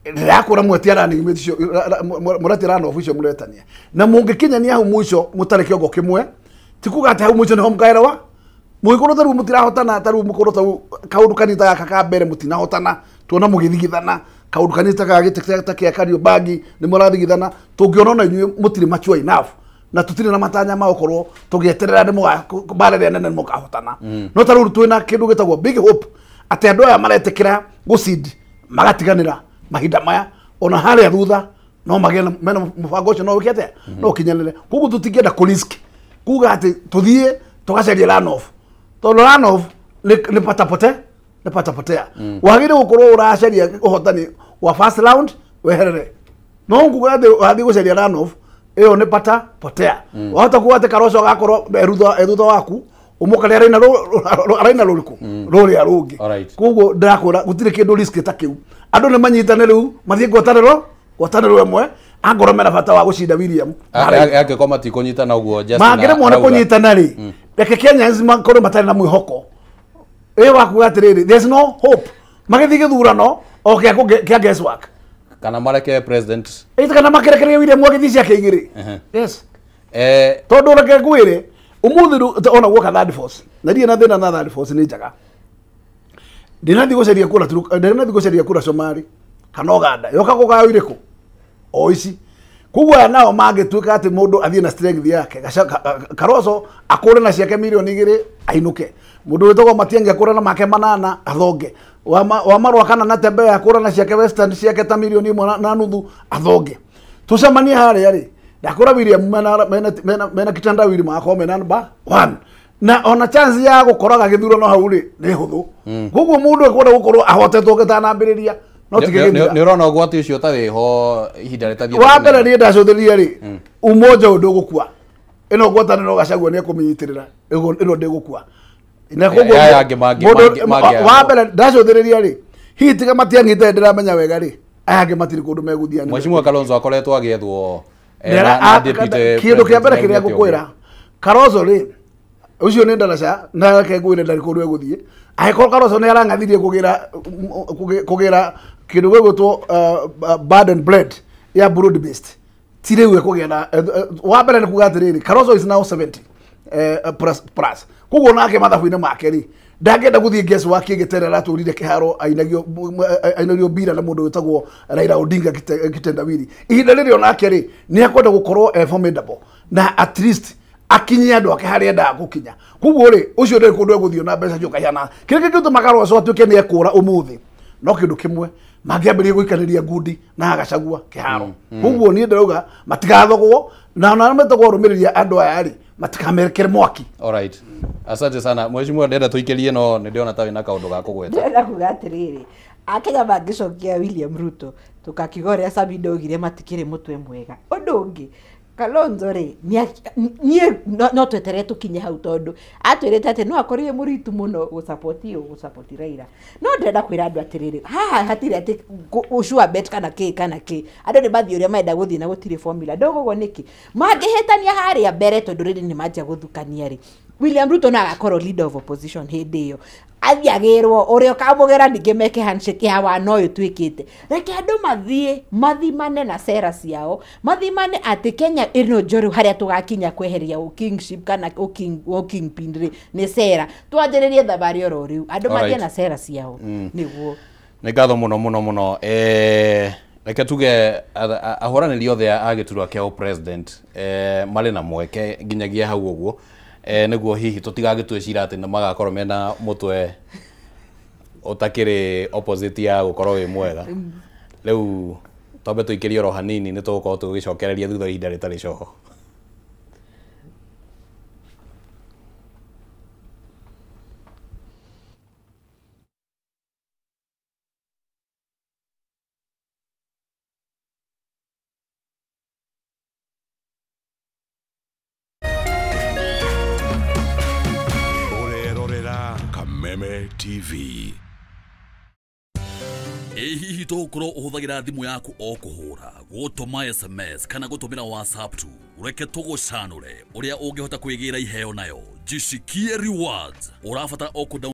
ndĩrakũra mwetia running mate icio, mũretia runoff icio mũretania, na mũngĩkinyania hau mũico mũtarĩ kĩongo kĩmwe, ti kuga atĩ hau mũico nĩho mũkaerewa. Mũgĩkorwo ta rĩu mũtirahotana, ta rĩu mũkorwo ta rĩu kaũndũ kanini ta gaka ka mbere mũtinahotana, tuona mũgĩthigithana kaũndũ kanini ta ga gĩtĩ ta kĩa Kariobangi nĩ mũrathigithana, tũngĩona ona inyuĩ mũtirĩ mature enough na tũtirĩ na matanya ma gũkorwo tũgĩeterera nĩ mũga mbara ĩrĩa nene nĩ mũkahotana. No ta rĩu twĩna kĩndũ gĩtagwo big hope atĩ andũ aya maretĩkĩra gũcid magatiganĩra mahinda maya, ona harĩa thutha no magĩe mena mũbango ũcio no wĩke atĩa, no ũkinyanĩre. Koguo tũtingĩenda kũ risk kuga atĩ tũthiĩ tũgacaria runoff, tondũ runoff nĩ patapote nĩ patapotea. Wagĩrĩire gũkorwo ũracaria ũhotani wa first round weherere, no nguga atĩ wathiĩ gũcaria runoff ĩyo nĩ pata potea. Wahota kuga atĩ Kalonzo agakorwo e thutha waku, ũmũkare araina araina rũrĩkũ rũrĩa rũngĩ. Koguo ndĩrakwĩra gũtirĩ kĩndũ risk ta kĩu. Andũ nĩ manyitane rĩu mathiĩ ngwatanĩro ĩmwe angorwo mena bata wa gũcinda William na Raila. Angĩkorwo matikũnyitana ũguo Justin Mangĩremwo nĩ arauga. kũnyitana rĩ, reke Kenyans makorwo matarĩ na mwĩhoko ĩ wakuga atĩrĩrĩ, there's no hope magĩthiĩ gĩthurano o kĩa guesswork. Kana mareke president. Ĩ kana makerekereria William agĩthiĩ ciake igĩrĩ. Yes. Tondũ reke ngwĩre ũmũthĩ rĩu ona guoka third force na ndirĩ na thĩna na third force, nĩ njega. Ndinathiĩ gũcaria kura ndinathiĩ gũcaria kura Somali kana Uganda, yoka kũgayo irĩkũ o ici. Koguo aya nao mangĩtuĩka atĩ mũndũ athiĩ na strength yake, Kalonzo akũre na ciake 2 milioni ainũke, mũndũ wĩtagwo Matiang'i akũre na make 8 athonge, wa Marua kana na Tembea akũre na ciake Western ciake ta 1.5 milioni athonge, tũcemanie harĩa rĩ, ndakũra William mena kitandawili magakorwo mena number one, na ona chance ya gũkoraga gĩthurano hau rĩ nĩ hũthũ. Koguo mũndũ ekwenda gũkorwo ahotetwo gĩtanambĩrĩria no ti gĩgĩthira. Nĩ ũrona ũgwati ũcio ta wĩho ihinda rĩtathiĩte Wa mbere kũnene? Niĩ ndacũthĩrĩria rĩ, umoja ũyũ ndũgũkua. Ĩno ngwatanĩro Gachagua nĩ ekũmĩnyitĩrĩra, ĩno ndĩgũkua. Na koguo Aya angĩ wa mbere ndacũthĩrĩria rĩ, hihi tiga Matiang'i itarĩ ndĩramenya wega rĩ, aya angĩ matirĩ kũndũ megũthiĩ. Mheshimiwa Kalonzo akoretwo agĩethwo na deputy Kĩndũ kĩa mbere president kĩrĩa nĩaugĩte ũguo. ngũkwĩra, Kalonzo rĩ, ũcio nĩ ndaraca na reke ngwĩre ndarĩ kũndũ egũthiĩ. Angĩkorwo Kalonzo nĩ arang'athirie kũgĩra kĩndũ gĩgwĩtwo bad and bread ya broad based, ti rĩu ekũgĩa na wa mbere nĩ kuga atĩrĩrĩ, Kalonzo is now 70 plus plus, koguo nake mathabu-inĩ make rĩ, ndangĩenda gũthiĩ guess work ĩgĩtere aratũrire kĩharo ainagio mbira na mũndũ wĩtagwo Raila Odinga kitendawili. Ihinda rĩrĩ onake rĩ, nĩ ekwenda gũkorwo e formidable na at least akinyie andũ ake harĩa endaga gũkinya. Koguo rĩ, ũcio ndĩrĩ kũndũ egũthiĩ na mbeca ciũkaihana. Kĩrĩa kĩngĩtũma Kalonzo atuĩke nĩ ekũra ũmũthĩ no kĩndũ kĩmwe, mangĩambĩrĩria gũikanĩria ngundi na Gachagua kĩharo. Koguo niĩ ndĩrauga matigathogwo, na ona arĩa metagwo arũmĩrĩri a andũ aya rĩ, matikamekere mwaki. Alright. Asante sana. Mheshimiwa, ndĩrenda tũikĩrie no nĩ ndĩrona ta wĩna kaũndũ ga kũgweta. Ndĩrenda kuga atĩrĩrĩ, akenya mangĩcokia William Ruto tũkakiuga ũrĩa Sabina augire matikĩrĩ mũtwe mwega. Ũndũ ũngĩ, Kalonzo rĩ, niĩ no tweterere tũkinye hau, tondũ atwĩrĩte atĩ no akorire mũritu mũno gũsapoti ũyũ gũsapoti Raila. No ndĩrenda kwĩra andũ atĩrĩrĩ, haha hatirĩ atĩ sure bet kana kĩ kana kĩ, andũ nĩ mathiĩ ũrĩa marenda gũthiĩ na gũtirĩ formula. Ndũgũgwo nĩkĩ mangĩhĩtania harĩa mbere, tondũ rĩrĩ nĩ manjia gũthukania rĩ, William Ruto no agakorwo leader of opposition hĩndĩ ĩyo athiĩ agĩrwo ũrĩa ũkamũgĩra, ningĩ meke handshake ya wana ũyũ twĩkĩte. Reke andũ mathiĩ mathimane na sera ciao, mathimane atĩ Kenya ĩno njerũ harĩa tũgakinya kweheria ũkingship kana ũkingpin rĩ, nĩ sera. Twanjĩrĩrie thabarĩ oro rĩu, andũ mathiĩ na sera ciao nĩguo. Nĩ ngatho mũno mũno mũno. Reke tuge ahũranĩri othe a gĩturwa kĩa president marĩ na mweke nginyagia hau ũguo, nĩguo hihi tũtigagĩtue cira atĩ nĩ magakorwo mena mũtwe ũtakĩrĩ opposite ya gũkorwo wĩ mwega rĩu. Twambe tũikĩrie oro hanini nĩ tũgũkorwo tũgĩcokereria thutha wa ihinda rĩtarĩ coho. Ũrerorera Kameme TV. Ĩ hihi tũgũkorwo ũhũthagĩra thimũ yaku o kũhũra, gũtũma SMS kana gũtũmĩra WhatsApp tu? Reke tũgũcanũre ũrĩa ũngĩhota kwĩgĩra iheo nayo. Jishikie Rewards. Ũrabatara o kũ